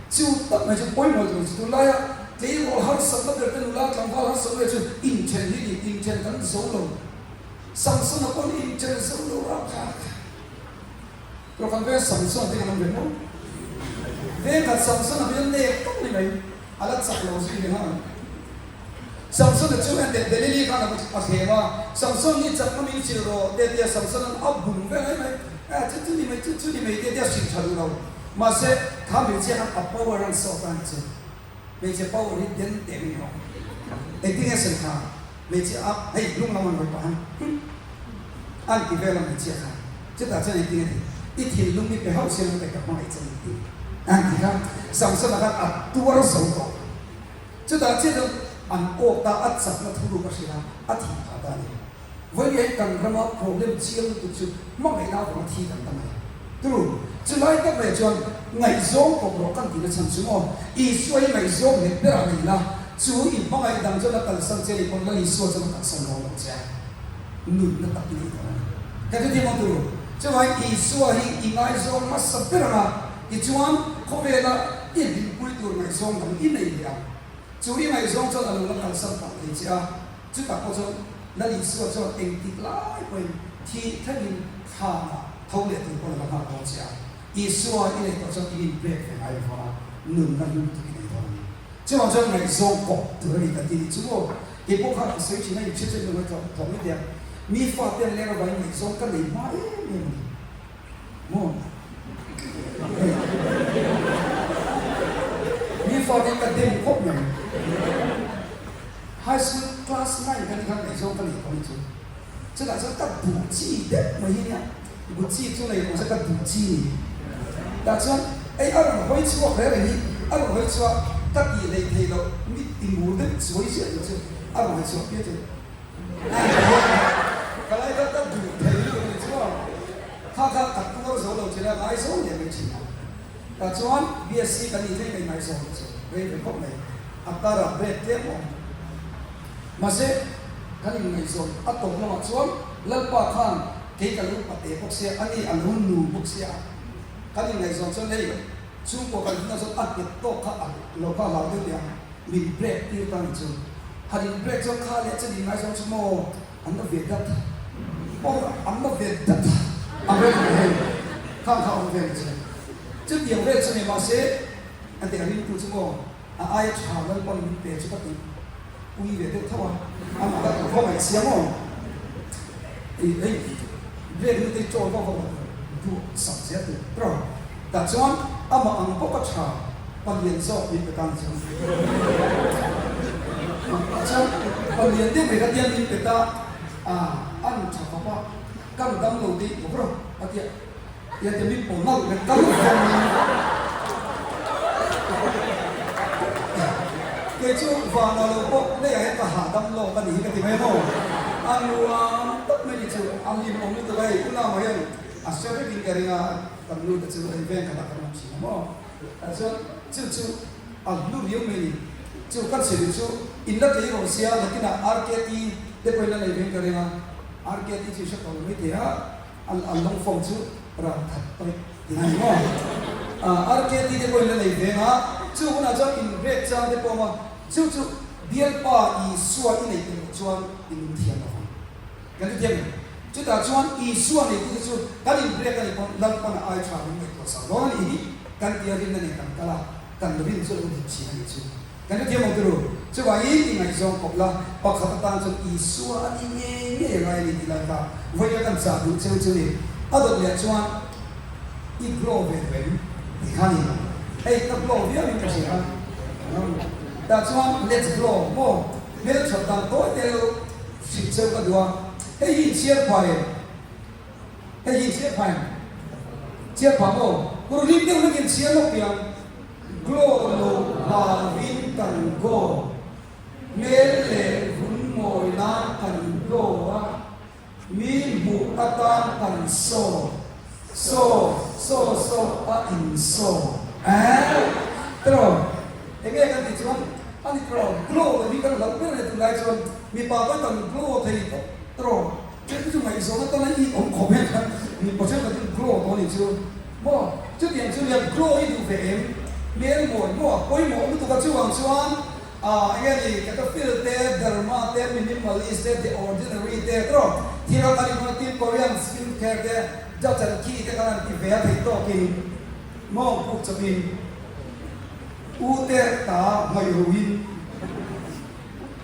Chu tak mai chu pawimawh lutuk chu tunlaia tleirawl harsatna ber te nula tlangval harsatna ber chu inthen hi ni, inthen kan zo lo. Samsona pawn inthen zo lo rapthlak. Rawh kan veng Samsona te kan awm ve maw? Veng khat Samsona bial nek tawp ni mai. A la chak lo zui leh nghal. Samsona chu en teh Delili khan a thlem a, Samson hi chakna min hrilh rawh te tia Samsona'n a bum vel mai mai, eh chu chu ni mai chu chu ni mai te tia hrilh tha duh lo. Mahse kha hmeichhia khan a power an sawt a ni chu. Hmeichhe power hi den teh min rawh. Engtin nge sawi kha hmeichhia a hei lung lam an rawn pah a hum an ti vel a hmeichhia kha. Chutah chuan engtin nge ti? I thinlung hi pe hauh se lo ka hmangaih che min ti. An ti kha Samsona khan a tuar zo tawh. Chutah chiah chuan an awk ta a chakna thuruk a hrilh a, a thih phah ta a ni. Vawiin hian kan rama problem chiang lutuk chu hmangaihna avanga thi kan tam a ni. Turu, chulai tak leh chuan ngaihzawng kawp rawh kan tihna chhan chu maw? Isua hi ngaihzawng nghet berah nei la, chu i hmangaih dang chuan a kalsan che a ni pawn Lal Isua chuan a kalsan dawn lo che a. Nunna tak i nei dawn a ni. Kan hrethiam ang turu, chuvangin Isua hi i ngaihzawng hmasa ber ang a, tichuan khawvela i hlimpui tur ngaihzawng dang i nei leh ang. Chu i ngaihzawng chuan a lo la kalsan pah thei che a, chutah pawh chuan Lal Isua chuan engtik lai pawhin thi thlengin thlanah tho leh tur pawh a la nghak dawn che a. Isua i neih tawh chuan i inpek ve ngai lo vang a, nunna hlu tuk i nei dawn a ni. Chuvang chuan ngaihzawng kawp tur a ni kan ti nih chu maw? Kei pawh kha ka sawi thin a, in hre chuan i lo ngaithla thawk mai teh a. Mi fate an leng avangin ngaihzawng ka nei hma em em a ni. Maw? Hei. Mi fate ka dem khawp mai. High school class 9 ka nih khan ngaihzawng ka nei tawh a ni chu. Chutah chuan ka duh chi deuh mai hi nia, Gucci chu nei lo se ka duh chi ni. Tah chuan ei a rawn hawi chhuak reng reng hi, a rawn hawi chhuak ka tih hlei thei loh mit ti mur deuh chuai ziah lo chu a rawn hawi chhuak piah chu ka lai kha ka duh thei lutuk a ni chuan kha kha ka tuar zo lo thin a, ngai zo leh mai thin a. Tah chuan BSc kan nih thleng ka inngaihzawn chu rei ve khawp mai, a tara break tlem awm. Mahse, kan inngaihzawn a tawp lamah chuan Lalpa khan kei ka lo pate bawk sia, ani a lo nu bawk sia. Kan inngaihzawn chuan hei chhungkua kan hmunah chuan a nghet tawk kha a lo kha a hlau deuh leh a, min break tir ta ni chu. Han in break chuan kha leh chen inngaihzawn chu maw an la ve dat or an la ve dat a rem mai hei khang kha awm ve ni chu. Chutiang vel chu ni mahse, a ti a ringtu chu maw. A aia tha Lalpan min pe chu ka tih pui ve deuh tho a, amah kha ka khawngaih chiang aw. Ih hei break nu te hi chawl vak vak lo tur duh sak zel tur tawh a, tah chuan amah ang bawk a tha palian zawk min pe ta ni chuan tah chuan palian deuh mai kha tiang min pe ta a, an tha khawp a, kan dam lo tih bawk rawh a tia. Ia te min pawl nalh leh tal vang in kei chu van ah lo pawh leiah hian ka hahdam lawk a ni hi ka ti mai maw? A nuam tak mai ni chu a hlim awm lutuk a hei u Lama hian a hre vek in ka ring a kan nu te chu hei veng khatah kan awm thin a maw? Tah chuan chu chu a hlu riau mai ni chu ka chheli chu in la tlei rawh sia nakinah RKT te pawhin a nei veng ka ring a RKT chu i hre tawh lo maithei a. An an lawng fawm chu ram khat tawih tih a ni maw? RKT te pawhin la nei veng a, chu hunah chuan in break chang te pawh a awm a, chu chu Bialpa Isua i nei tur chuan i nun thiam lo vang. Kan ti thiam em? Chutah chuan Isua neitute chu kan in break a nih pawn Lalpana ai tha min ngaihtuah sak dawn a nih hi kan tia rinna nen kan kal a, kan rin chu a lo dik thin a nih chu. Kan hrethiam ang turu, chuvangin i ngaihzawng kawp la, pakhat atan chuan Isua a ni ngei ngei a ngai a ni tih lai kha vawiin kan chah duh cheu chu ni. A dawt leh chuan i glow ve duh em tih kha a ni lo. Hei ka glow viau in ka hria a, tah chuan let's glow maw hmelthat dan tawi te lo hrilh cheu ka duh a, hei hi inchhiar phah em? Hei hi inchhiar phah em? Chhiar phah maw? Kawr hlim deuh hlek inchhiar lawk piang. Glow lo vangin kan go, hmel leh vun mawi nan kan glow a, mi hmuh atan kan saw, saw, saw, saw a in saw eh tiraw? Enge kan tih chuan a ni tiraw? Glow lo hi kan hlauh ber leh tunlai chuan mipa pawh kan glow thei tawh tiraw? Ṭhen chu ngaihzawn atana i awm khawp hian khan mipa ṭhenkhat in glow tawh a nih chu. Maw? Chutiang chu nia glow i duh ve em? Hmel mawi maw a pawimawh lutuk a chuvang chuan ah enge ni Cetaphil te, Derma te, Minimalist te, The Ordinary te tawh thil a kan inhmang a tin Korean skin care te, Dutch and Key te khan an ti ve a theih tawkin mawng puk chawpin u te ta ngaih ruhin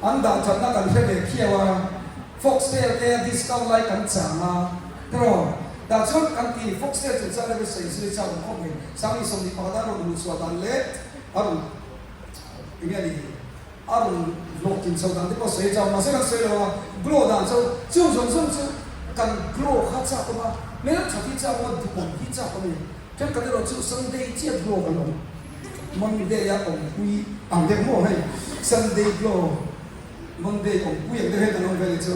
an dah thatna kan hre ve khiau a Foxtail te discount lai kan chang a tawh. Tah chuan kan ti Foxtail chungchang te sawi zui chau ang khawp mai. Sangni 21 a rawn luh chhuah dan leh a rawn eng nge ni a rawn hlawhtlin chho dan te pawh sawi chau mahse kan sawi lo a, glow dan chu chung zawng zawng chu kan glow kha chak awm a, hmeltha hi chak awm a, duhawm hi chak awm a ni. Thenkhat erawh chu Sunday chiah glow kan awm, Monday a awmpui ang deuh maw hei Sunday glow, Monday awmpui ang deuh hian kan awm ve ni chu.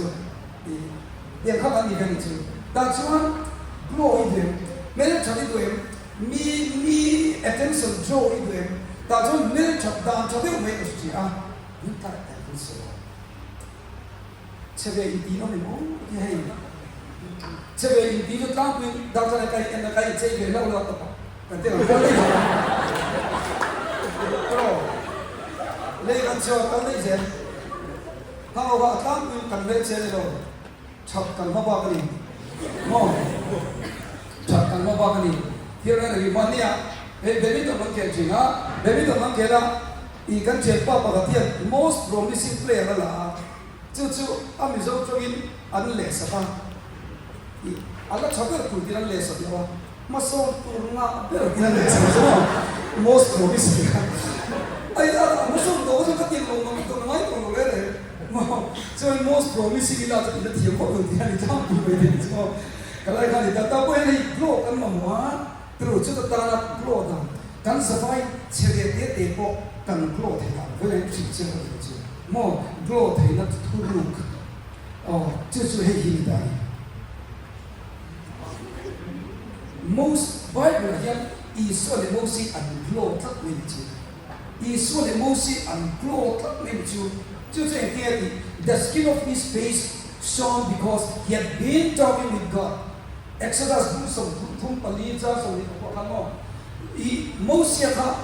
Tiang kha kan ni ve ni chu. Tah chuan glow i duh em? Hmelthat i duh em? Mi mi attention draw i duh em? Tah chuan hmelthat dan tha deuh mai ka hre thin a, min tlai tlai thil sawi a. Chhe ve inti awm em aw ti hei. Chhe ve inti chu tlangpui dar chuan ka en a ka inchei ve hlauh lo a tawp a. Kan ti ang kal daih zel a. Tawh lei kan chhuak kal daih zel. Hau ah tlangpui kan hmel che ni lo, that kan hma bak a ni maw? That kan hma bak a ni. Thil reng reng hi mahnia hei badminton kan khel thin a, badminton kan khel a, ih kan thianpa pakhat hian most promising player a la a. Chu chu a Mizo tawngin an lehsak a, ih a la tha ber tur tiin an lehsak lo a, hmasawn tur ngah ber tiin an lehsak lo maw? Most promising kha ai a hmasawn tawh kha chuan ka tirh lo mang tawh ngai tawh lo reng reng maw? Chuan most promising ila chuan i la thiam vak lo tiin an intlangpui mai thei chu maw? Ka lai kha a ni ta. Tah pawh hian hei glow kan mamawh a, turu chuta tana glow dan kan zavai chhe ve te te pawh kan glow thei dan vel a inhrilh chiang ka tih chu maw? Glow theihna thuruk aw chu chu hei hi ni ta a ni. Mos Bible ah hian Isua leh Mosi an glow tlat mai ni chu. Isua leh Mosi an glow tlat mai ni chu. Chu chu engtin a tih? The skin of his face shone because he had been talking with God. Exodus bung 34 chang 24 khan maw i Mosia kha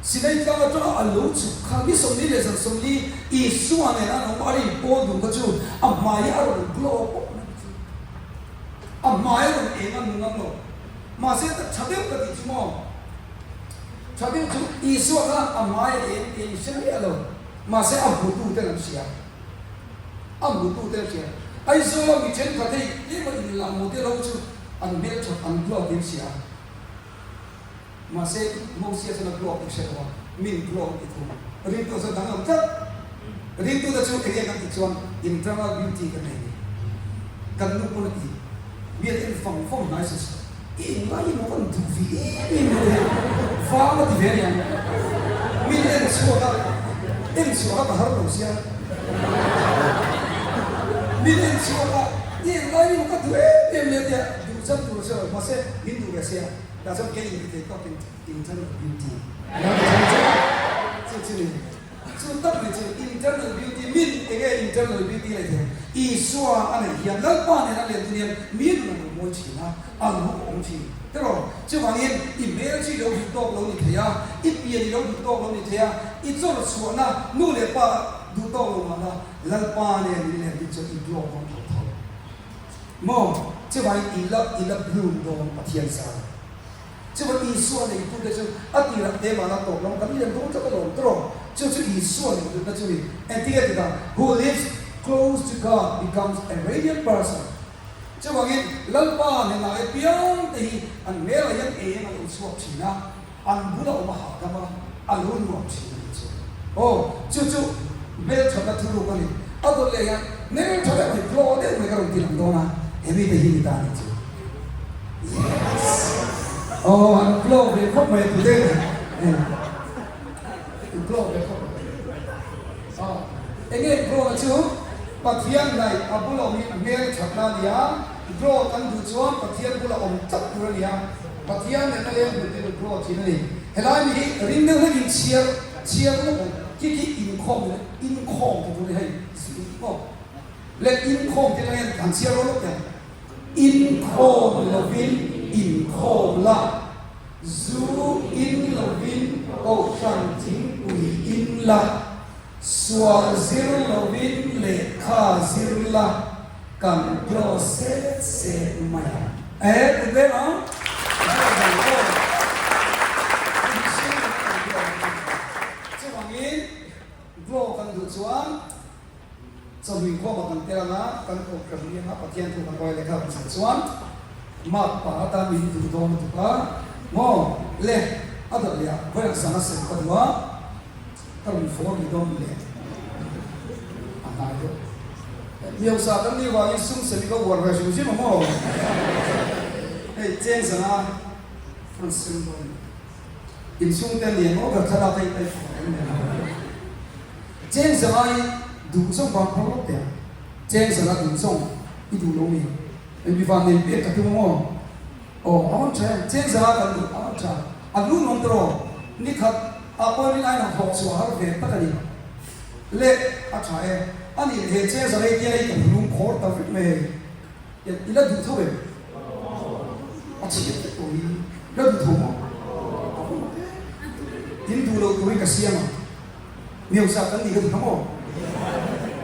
Sinai tlang atanga a lo chhuk kha ni 40 leh zan 40 Isua nen an awm a rin pawl dun kha chu a hmai a rawn glow pawp mai chu. A hmai a rawn eng a nung ang lo. Mahse ta tha deuh ka tih chu maw? Tha deuh chu Isua khan a hmai a eng tih a inhre miah lo. Mahse a hmutu ten an hria. A hmutu te an hria. Aizawla mi thenkhat hei tlema inla model ho chu an hmelthat an glow tih an hria. Mahse, Mosia chuan a glow tih hre lo a, min glow a ti thung. Ringtu chuan danglam tlat. Ringtute chu enge kan tih chuan internal beauty kan nei a ni. Kan nu pawn a ti, Mi an en fang fang hnai se se. I englai emaw kan duh ve em em lo hi vang a ti ve a niang. Min en chhuak a, en chhuah kha ka har lo sia. Min en chhuak a, i englai emaw ka duh em em leh a tia, duh chan tur a hre lo. Mahse, min duh ve sia. Tah chuan kei in thei tawkin internal beauty chu chu ni chu tak ni chu internal beauty min enge internal beauty leh thei Isua a neih hian Lalpa nen a len tun hian mi nun a lo mawi thin a a lo awm thin tiraw chuvangin i hmel chu i lo duh tawk lo ni thei a i pian i lo duh tawk lo ni thei a i chawr chhuahna nu leh pa duh tawk lo mahna Lalpa nen i len tun chuan i glow dawn tho tho. Maw? Chuvangin i la i la bloom dawn Pathian zar. Chuvang Isua neitute chu a tirah te mahna tawp lam kan lian dawn tlat alawm tawh. Chu chu Isua neitutna chu ni. Engtin nge tita? Who lives close to God becomes a radiant person. Chuvangin Lalpa hnenah e piang te hi an hmelah hian eng a lo chhuak thin a, an bula awm a hahdam a, a lo nuam thin a nih chu. Aw, chu chu hmelthatna thuruk a ni. A dawt leh hian hmeltha deuh mai, glow deuh mai ka rawn ti lang dawn a, he mite hi ni ta a nih chu. Yes! Aw, an glow ve khawp mai tu te an glow ve khawp mai. Aw, enge glow na chu? Pathian hnaih a bula awm hi hmelthatna a ni a, glow kan duh chuan Pathian bula awm tlat tur a ni a. Pathian nen a leng hmuh tir glow thin a ni. Helai mi hi ring deuh hlek in chhiar chhiar lawk ang khi khi inkhawm leh inkhawm ti tur hi hei zir aw leh inkhawm ti lai hian han chhiar lawk lawk teh ang. Inkhawm lovin inkhawm la, zu in lovin kohhran thingpui in la, sual zir lovin lehkha zir la, Kan glow set set mai a. E kut veng ang. Chuvangin glow kan duh chuan chawhming khawmah kan tel anga kan kohhran rianga Pathian thu kan ruai lehkha kan chhan chuan mark pa atan min duh dawn lutuk a maw le a dawt leh ah vawiin sanga sem ka duh a. Ka rawn fawr ni dawn le a hnai deuh. Hniausa kan nih vangin sum semi ka uar ve hrim hrim a maw? Hei cheng zanga rawn sem dawn ni. Inchhung te ni emaw ber thlalak hei kai fawr em em a. Cheng zanga i duh zawng vang phawr lawk teh ang. Cheng zanga duh zawng i duh lo mi? Hei mi van nei pek ka tum a maw? Aw a rawn tha em? Cheng zanga kan duh a rawn tha. A lu nuam tawh nikhat ah pawhin rin aiin ang hlawh chhuah har ve tak a ni. Le a tha e. A nih he cheng za rei tia i kan lung khawr ta vek mai hei. I la duh tho em? A chhiat vek tawh hi. La duh tho maw? A va mak e. In duh loh turin ka siam ang. Miausa kan nih ka ti kha maw?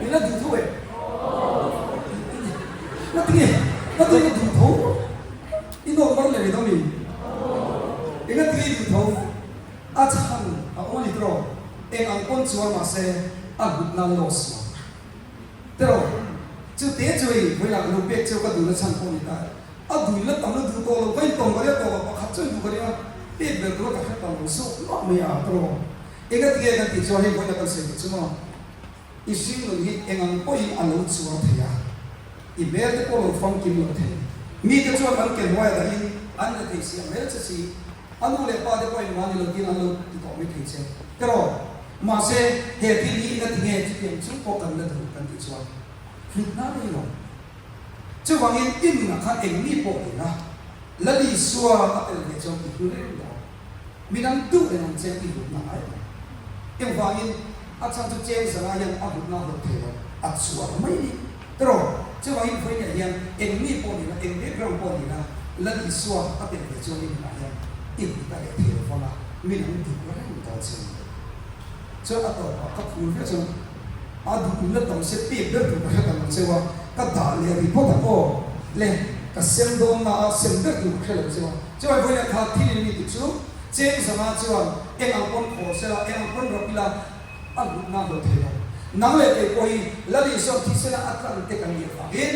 I la duh tho em? Ngatinge? Ngatinge ka duh tho? I nawr mar leh mai dawn mi? Engatinge i duh tho? A chhan a awm a ni tawh. Eng ang pawn chuan mahse a hlutna loss lo. Tiraw? Chu te chu hei vawilah ka lo pek cheu ka duhna chhan pawh ni ta. A duin la tam la duh tawh lo, ka intawm ka ria tawh a, pakhat chuan duh ka ria, pek ber tura ka hre ta lo zawk mah mai a, tiraw? Engatinge kan tih chuan hei vawilah kan sawi tih chu maw? I hringnun hi engang pawhin a lo chuar thei a, i hmel te pawh lo famkim lo thei. Mite chuan an ke hnuaia dahin an la thei si, a hmel che si. A nu leh pa te pawhin mahni lo tin an lo ti tawh mai thei che. Tiraw? Mahse, he thil hi ina tinge chutiang chung pawh kan la duh kan tih chuan hlutna a nei lo. Chuvangin i nunah khan eng mi pawh ni la, Lal Isua a tel ve chuan i hlu reng lo. Midang duh reng ang che i hlutna ngai lo. Engvangin a chhan chu cheng zanga hian a hlutna a hlawt thei lo, a chuar mai ni. Tiraw? Chuvangin vawiinah hian eng mi pawh ni la, eng background pawh ni la, Lal Isua a tel ve chuan i nunah hian i hlutna leh thei lo vang a, midang duh reng dawn che ni. Chuan a tawpah ka phur viau chuan a duh in la tam se pek ber tur ka hre ta lo cheu a, ka dah leh ri phawt ang aw le, ka sem dawn na a sem ber tur ka hre lo cheu a. Chuan vawiin kha thil in mi tih chu cheng zanga chuan eng ang pawn khawl se la, eng ang pawn rap ila a hlutna hlawh thei lo. Nang leh kei pawh hi Lal Isua thisena a tlan te kan nih avangin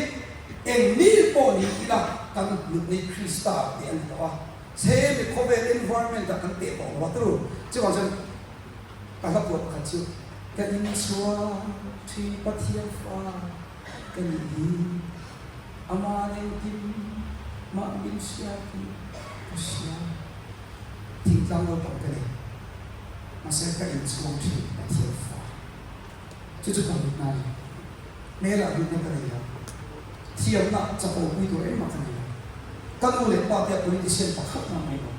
eng mi pawh ni ila kan hlut ni Krista tih a ni tawh a, chhe mi khawvel environment ah kan teh tawh lo a turu. Chuvang chuan Ka hla puah pakhat chu, Ka inchhuah thi Pathian fa ka nih hi, Ama engkim mah min hria tih ka hria. Thingtlang naupang ka ni, mahse ka inchhuang thin Pathian fa. Chu chu ka hlutna a ni. Hmelah hlutna ka nei lo, thiamna chapo pui tur engmah ka nei lo. Ka nu leh pa te a politician pakhat mah mai lo.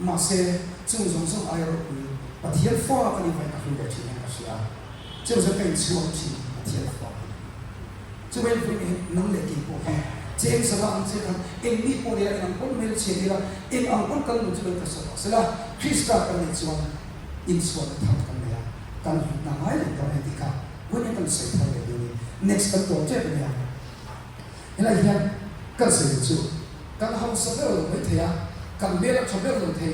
Mahse, chung zawng zawng aia ropui Pathian fa ka ni vai ka hlu leh thin hian ka hria a, chung zawng ka inchhuang thin Pathian fa ka ni. Chuvei pui hi nang leh kei pawh hi cheng sava ang che khan eng mi pawh nila eng ang pawn hmelchhe nila eng ang pawn kan nun chu lo tla sawh sela Krista kan neih chuan inchhuahna thar kan nei a, kan hlutna ngai reng dawn a ni tih kha vawiin kan sawi thar leh dawn a ni. Next kan tawp tep a nia. Helai hian kan sawi chu kan hausa ber lo mai thei a, kan hmel a tha ber lo thei,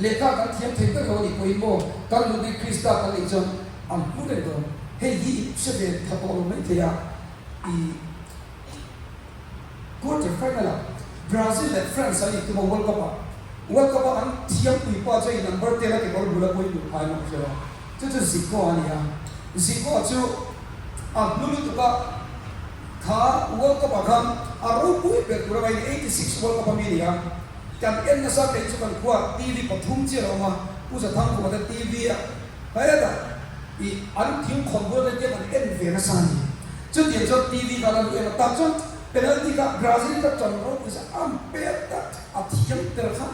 lehkha kan thiam thei ber lo a nih pawhin maw kan nutni Krista kan neih chuan an hmu reng dawn. Hei hi i hre ve tha tawh lo mai thei a, i quarter final ah Brazil leh France an intum a World Cup ah, World Cup a an thiampui pa chu hei number 10 a kekawr bul a pawhin duh phai emaw ka hre lo. Chu chu Zico a ni a, Zico chu a hlu lutuk a, kha World Cup ah khan a ropui ber tur a ngaih ni, 86 World Cup a mi a ni a, kan en nasa kei chu kan khua TV pathum chiah a awm a, Pu Zathangkhuma te TV ah hetah ih an thing khawn bual te kan en ve nasa a ni, chutiang chuan TV kha lan en a, tah chuan penalty kha Brazil ka tan ropui sa a pek tak a thiam ber khan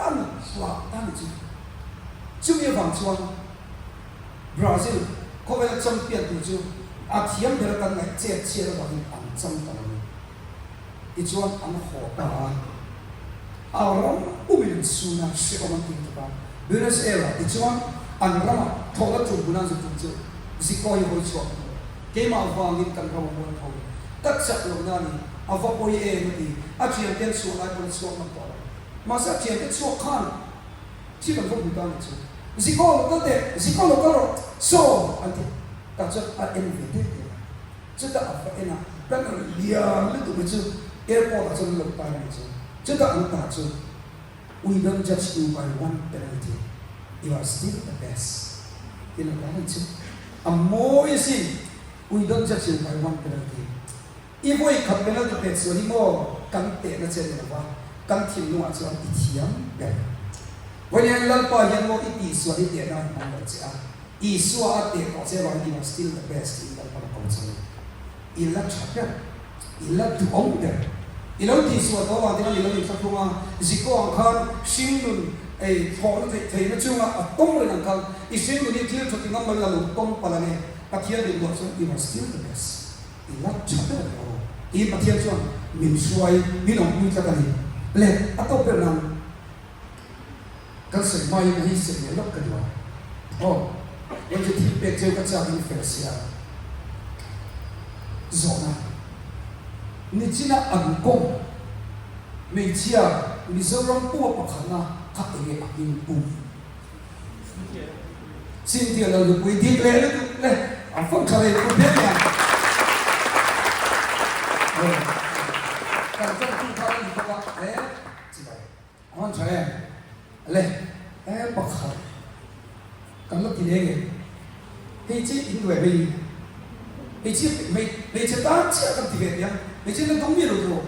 an hlah ta ni chu. Chumi avang chuan Brazil khawvela champion tur chu a thiam ber kan ngaih chet chhiat avangin an cham ta lo ni. Tichuan an haw ta a, a ram umin an sun a, hrehawm an ti tuk a. Buenos Aires-ah tichuan an ramah thawhna tum hun an zu tum chu Zico hi hawi chhuak a ni. Keimah avangin kan ram a mual tho. Ka chak lohna a ni, a va pawi em a ti. A thiante an chhuah lai pawn a chhuak ngam tawh lo. Mahse a thiante chhuak khan Thil an va hmu ta ni chu. Ziko lo kal teh, Ziko lo kal rawh, saw an ti. Tah chuan a en ve teh teh a. Chutah a va en a, banner lian lutuk hi chu airport ah chuan an lo tar a ni chu. Chutah an tar chu, We don't judge you by one penalty, you are still the best tih an lo tar a ni chu. A mawi asin, We don't judge you by one penalty. I vawi khat penalty pek sual hi maw kan tehna che ni lova, kan thinlungah chuan i thiam ber. Vawiin Lalpa hian maw i tihsual hi tehna a hmang lo che a, Isua a teh tawh che avangin you are still the best tiin Lalpa la ko che a ni. I la tha ber, i la duhawm ber. I lo tihsual tawh avang te khan i lo inthlahrung a, Ziko ang khan hringnun ei thlawhna theih theihna chunga a tawng reng ang khan i hringnun hi thil tha ti ngam lo in a lo tawng palh a ni. Pathian rinluah chuan you are still the best. I la tha ber a ni aw. Tiin Pathian chuan min hruai, min awmpui tlat a ni. Le, a tawp ber nan kan sawi hmain hei sawi leh lawk ka duh a. Aw, rawn chu thil pek cheu ka chak in fel sia. Zawhna, Nichina an kawng hmeichhia Mizoram puma pakhatna kha enge a hming pum? Cynthia Lalnupui dik leh lutuk le a fawng tha rei put hle mai ang. Kan tawngtu kha a ni bawk a, he chibai a hman tha em? Le, he pakhat kan la ti leh nge? Hei chi in duai hmei hei chi hmei hmeichhe tan chiah kan ti ve tih a, hmeichhe na dawng miah lo tur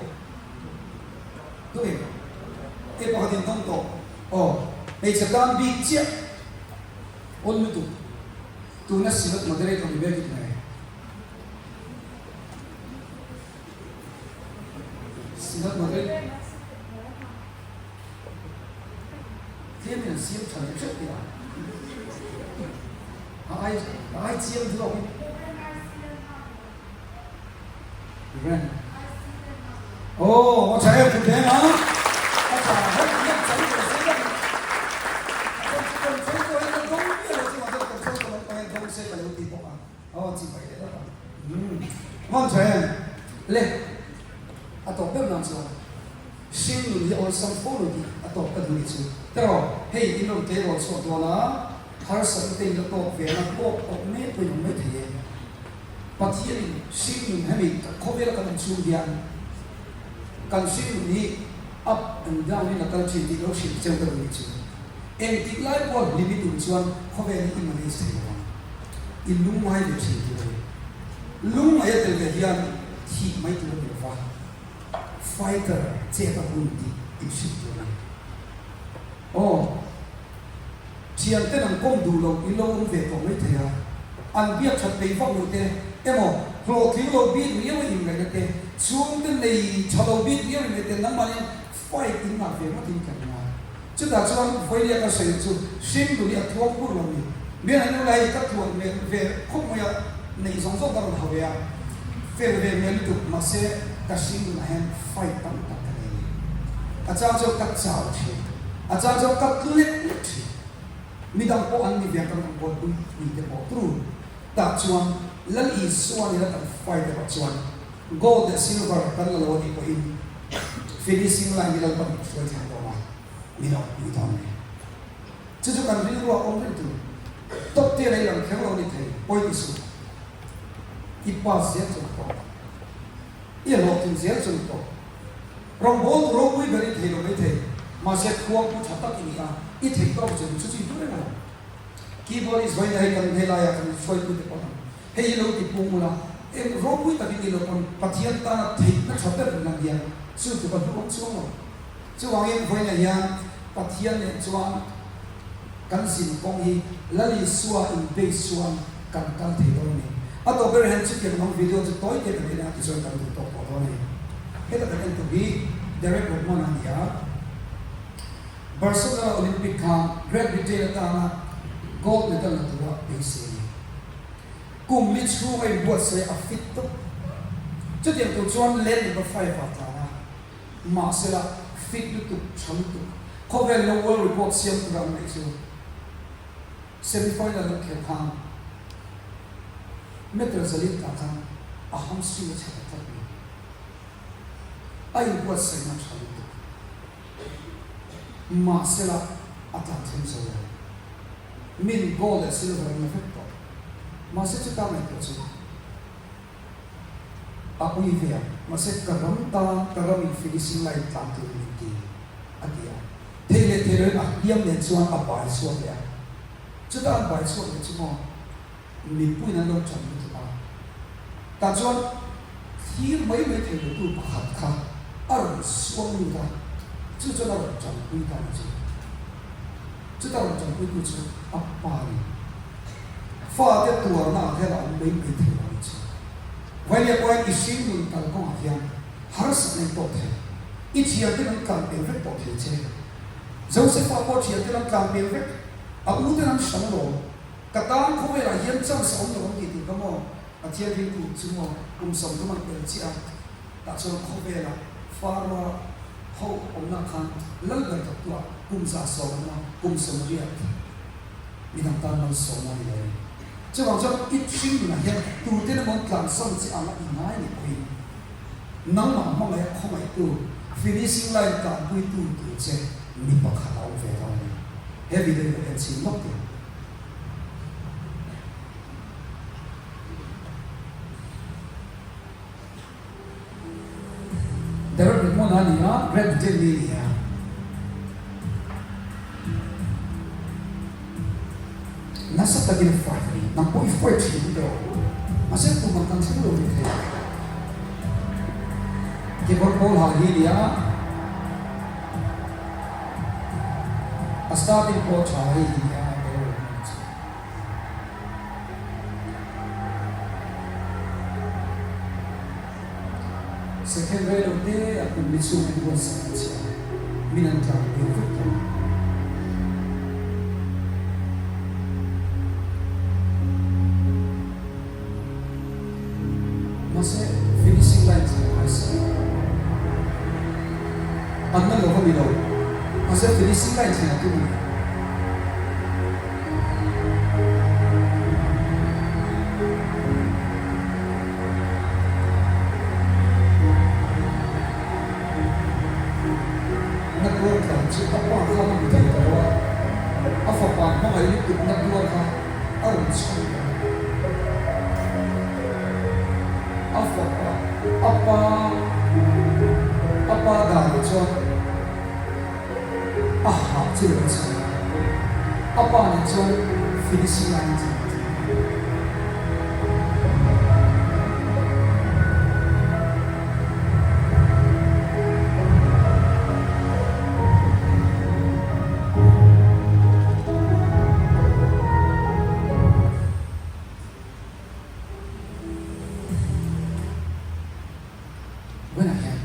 duh em? Hei pakhat in dawng tawh aw, hmeichhe tan bik chiah awn lutuk tuna Synod Moderator ni mek i ti mai. Synod Moderator Tlem in an siam tha leh hreuh tih a, a ai a ai chiang zawk in. Ren. Aw, a tha em thut em a, a tha heuh hian chang tawh se ka ti. Kan kan chho tawh hian kan dawng miah lo chu mahse kan chho tawh lam pang hian dawng se ka lo ti bawk a, aw chi pai leh lawk a. Umm, hman tha em? Le, a tawp ber nan chuan. Hring nun hi awlsam fo lo tih a tawp ka duh ni chu. Teraw, hei in rawn tleirawl chhuak dawn a, harsatna te in la tawk ve na tawk tawp mek pawhin awm mai thei e. Pathianin hring nun hemi khawvela kan awm chhung hian kan hring nun hi up and down in a kal thin tih lo hrilh cheu ka duh ni chu. Engtik lai pawh hlim i tum chuan khawvel hi i manage thei lo ang. I lungngai ve thin tur a ni. Lungngai a tel ve hian thih mai tur a ni lo va. Fighter chet a hun tih in hrilh tur a ni. Aw, thianten an kawm duh loh in lo awm ve tawh mai thei a, an biak that peih vak loh te emaw hlawhtling lo bik riau a inngaihna te, chhungte nei tha lo bik riau inngaih te nangmahni fight in ngah ve ngawt in ka ring a. Chutah chuan vawilia ka sawi chu hring nun hi a tluang pur lo ni. Mian an ula hei ka tluan ve ve khawp mai a, neih zawng zawng ka rawn hau ve a, fel ve hmel lutuk mahse ka hring nunah hian fight tam tak ka nei a ni. A chang chuan ka chau thin, a chang chuan ka tlu lek lek thin. Midang pawh an ni ve ang kan rawn buaipui mi te pawh tru tah chuan Lal Isua nena kan fight erawh chuan gold leh silver kan la lo a nih pawhin finishing line hi Lalpa min hruai thleng dawn a, min awm pui dawn a ni. Chu chu kan rilru a awm reng tur. Top te lei lang kher lo ni thei, pawi ti suh. I pass zel chu na tawk. I hlawhtling zel chu na tawk. Rawngbawl tu ropui ber i thei lo mai thei, mahse khuang pu tha tak i ni a, i theih tawk chu chu chu i hmu reng a lo. Keyboardist vawiin hei kan hei laia kan hruaitute pawh an Hei hi lo ti pung ula, eng ropui takin i lo pawn Pathian tana theihna tha ber in lan hian chu tluk a hlu awm chuang lo. Chuvangin vawiinah hian Pathian nen chuan kan zin kawng hi Lal Isua in base chuan kan kal thei dawn a ni. A tawp ber hian chutiang lam video chu tawi te kan en a tichuan kan duh tawk tawh dawn a ni. Heta kan en tur hi Derek Redmond a ni a. Barcelona Olympic khan Great Britain atana gold medal la tura beisei a ni. Kum li chhung a inbuatsaih a fit tawp. Chutiang tur chuan lane number 5 ah tlan a, mahsela fit lutuk, tha lutuk, khawvel lo world record siam tura an ngaih chu semi final an khelh khan meter zalin tah khan a hamstring a chhe ta tlat mai. A inbuatsaihna tha lutuk. Mahsela a tlan thleng zo lo. Min gold leh silver an la vek tawh. Mahse chuta ngaihtuah chu a ui ve a. Mahse ka ram tan ka ram in finishing line tlan turin min ti a ti a. Thei leh thei loin a hliam nen chuan a bai chhuak leh a. Chuta an bai chhuak leh chu maw mipuiin an lo chan lutuk a. Tah chuan thlir mai mai thei lotu pakhat kha a rawn suang lut a, chu chuan a rawn tanpui ta ni chu. Chuta rawn tanpuitu chu a pa a ni. Fate tuarna ah hian a awm mai mai thei lo a ni chu. Vailia pawhin i hring nun kal kawngah hian harsatna i tawk thei. I thianten an tlan pel vek tawh thei che. Josefa pawh thianten an tlan pel vek, a uten an hran alawm. Ka tan khawvelah hian chance a awm lo ang tih tur ka maw? Pathian ringtu chu maw kum 30 an pel chiah a, tah chuan khawvela Faroa ho awmna khan lal ber thawktuah kum 110 an awm a, kum 80 midang tan malsawmna a ni lo a ni. Chuvang chuan i hring nunah hian tuten emaw an tlansan che anga i ngai ni pawhin nangmah hmangaih a khawngaihtu, finishing line tlanpuitu tur che mi pakhat a awm ve dawn a ni. He video hi ka en chhin lawk teh. ni a, Great Britain mi a ni a. Nasa takin a fight a ni. Nang pawh i fight thin ang tawh. Mahse kum ang kan thleng lo mai thei. Kekawr pawl ha hi a ni a, a starting pawh tha hei hi a ni a, Second rei lo te a kum ni chhung in buatsaih a chhia min an tlan tir vek tawh. Mahse finishing line chu a harsa. An na lo a ni lo. Mahse finishing line thleng a tum a ni. Na tuar tlan chu a pa kha a hmu thei ta lo a, a fapa hmangaih lutuk na tuar kha a rawn chhung ta a. A fapa, a pa, a pa danah chuan a hah chu rawn chhung a, a pa nen chuan finishing line a thleng ta. Buainah hian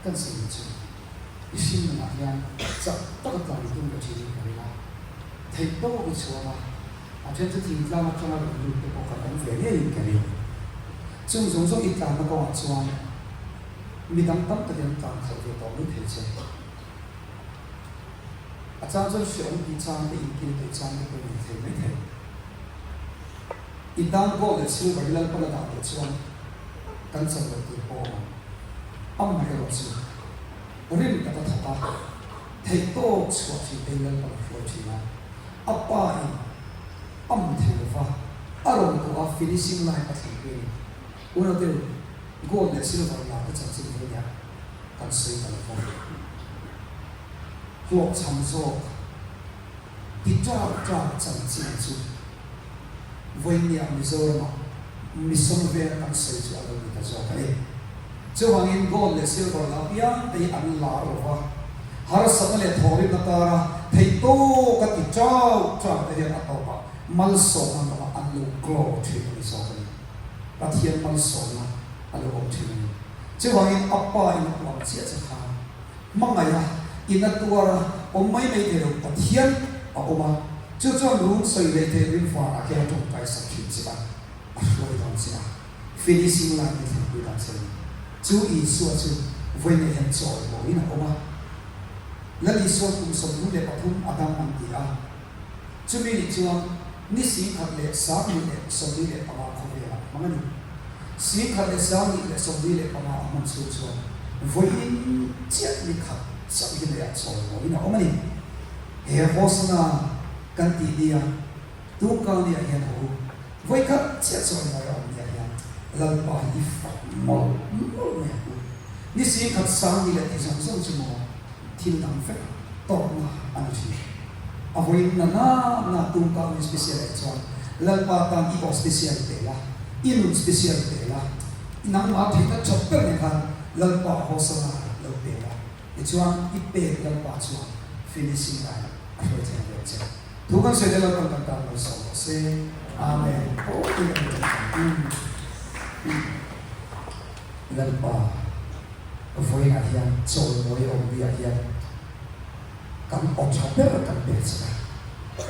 kan sawi chu i hring nunah hian chak taka tlan tum ka thin in ka ring a, theih tawk i chhuang a, a then chu thingtlang atanga rawn lut te pawh kan awm ve ngeiin ka ring. Chung zawng zawng i tlanna kawngah chuan mi dang tam takin an tlan khalh ve tawh mai thei che. A chang chuan hreawm tih chang te inkil tih chang te pawh i nei thei mai thei. I tan gold leh silver hi Lalpa la dah loh chuan kan chan loh tur pawh a awm. Amaherawh chu rim taka thawk a, theihtawp chhuah thin te hi Lalpa la hruai thin a. A pa in a hmu thei lova, a rawn kuah a finishing line a thleng pui a ni. Unau te u, gold leh silver la te chanchin hi nia kan sawi ta lova. Hlawhchham zawk ti ṭak ṭak chanchin chu vawinia Mizoramah mission veng kan sawi chu a lo ni ta zawk a ni. Chuvangin gold leh silver la apiang te hi an lar lo va, harsatna leh thawhrimna kara theih tawk a ti ṭau ṭau te hian a tawpah malsawmna lamah an lo glow ṭhin a ni zawk a ni. Pathian malsawmna a lo awm ṭhin a ni. Chuvangin a pa in a puang chiah che khan hmangaih a, in a tuar a, awm mai mai thei lo Pathian a awm a, chu chuan run sawi leh theih rin vanah khian a tawngtai sak ṭhin che a, a hruai dawn che a. Finishing line hi thlengpui dan che a ni. Chu Isua chu vawiinah hian chawi mawiin a awm a. Lal Isua kum 33 a dam an ti a. Chumi nih chuan ni 10,045 khawvelah a hmang a ni. 10,045 a hman chhung chuan vawiin chiah ni khat chauh hi leiah chawi mawiin a awm a ni. He Hosana kan tih nia Tungkâniah hian a u vawikhat chiah chawi mawi a awm nia hian Lalpa hi i fak mawlh mawlh mai ang u. Ni 10,000 sang ni leh ti zawng zawng chu maw thil dang vek tawpna a ni thin. A vawiin na na na Tungkâni special ah chuan Lalpa tan i aw special pe la, i nun special pe la, i nangmah theihna tha ber nen khan Lalpa hawsana lo pe la, tichuan i pek Lalpa chuan finishing line a hruai thleng dawn che. Thu kan sawi te Lalpan kan tan malsawm rawh se. Amen. Aw ti kan ni tawh. Lalpa vawiinah hian chawimawi awm ni ah hian kan aw tha ber kan pek che a,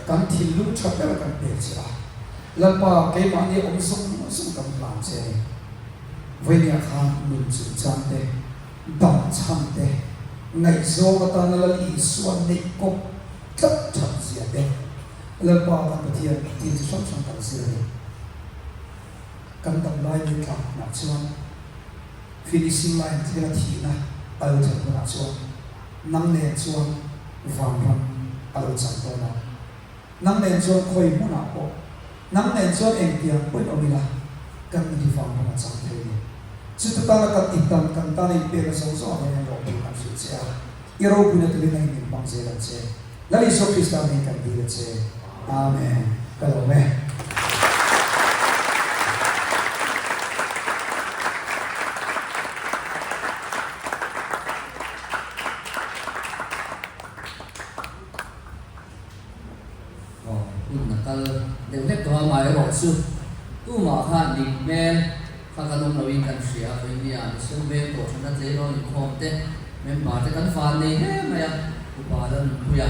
kan thinlung tha ber kan pek che a, Lalpa keimahni awm zawng zawng kan hlan che a ni. Vawiiniah khan nun chungchang te, dam chhan te, ngaihzawng atana Lal Isua neih kawp tlat that zia te, Lalpa kan Pathian thil chi hrang hrang kan zir a ni. Kan dam lai ni tlak hunah chuan finishing line thlenga thihna a lo thlen hunah chuan nang nen chuan vanram a lo chang dawn a, nang nen chuan khawi hmunah pawh, nang nen chuan engtiang pawhin awm ila kan ni hi vanram a chang thei a ni. Chuti tana kan intan kan tana inpekna zawng zawng ah hian lawm tur kan hrilh che a, i ropuina turin a in inhmang zel ang che. Lal Isua Krista hming kan dil a che. Amen. Ka lawm e. Aw, hun a kal deuh hlek tawh a, amaherawh chu tumah khan dik hmel kha kan awm loin kan hria a, vawinia Mizo veng tawh thana tleirawl inkhawm te member te kan van nei hle mai a, Upa Lalnunpuia,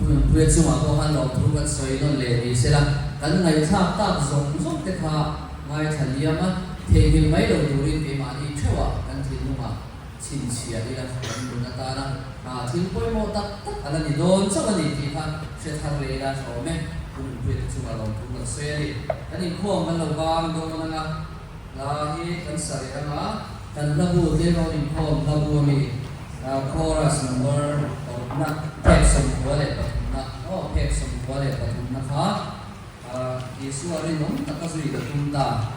Nunpuia chungah pawh khan lawmthu kan sawi nawn leh ni sela, kan ngaihthlak tak zawng zawng te kha ngaithla liam a, theihnghilh mai lo turin keimahni theuhah kan thinlungah chhinchhiah ila kan nun atana thil pawimawh tak tak a la ni dawn chauh a ni tih kha hre thar leh ila tha awm e. Pu Nunpuia te chungah lawmthu kan sawi a ni. Kan inkhawm kan lo vang dawn anga hla hi kan sa leh anga kan hla bu tleirawl inkhawm hla bu ami chorus number parukna phek 23na aw phek 23na kha Isua rinawm taka zui ka tum ta.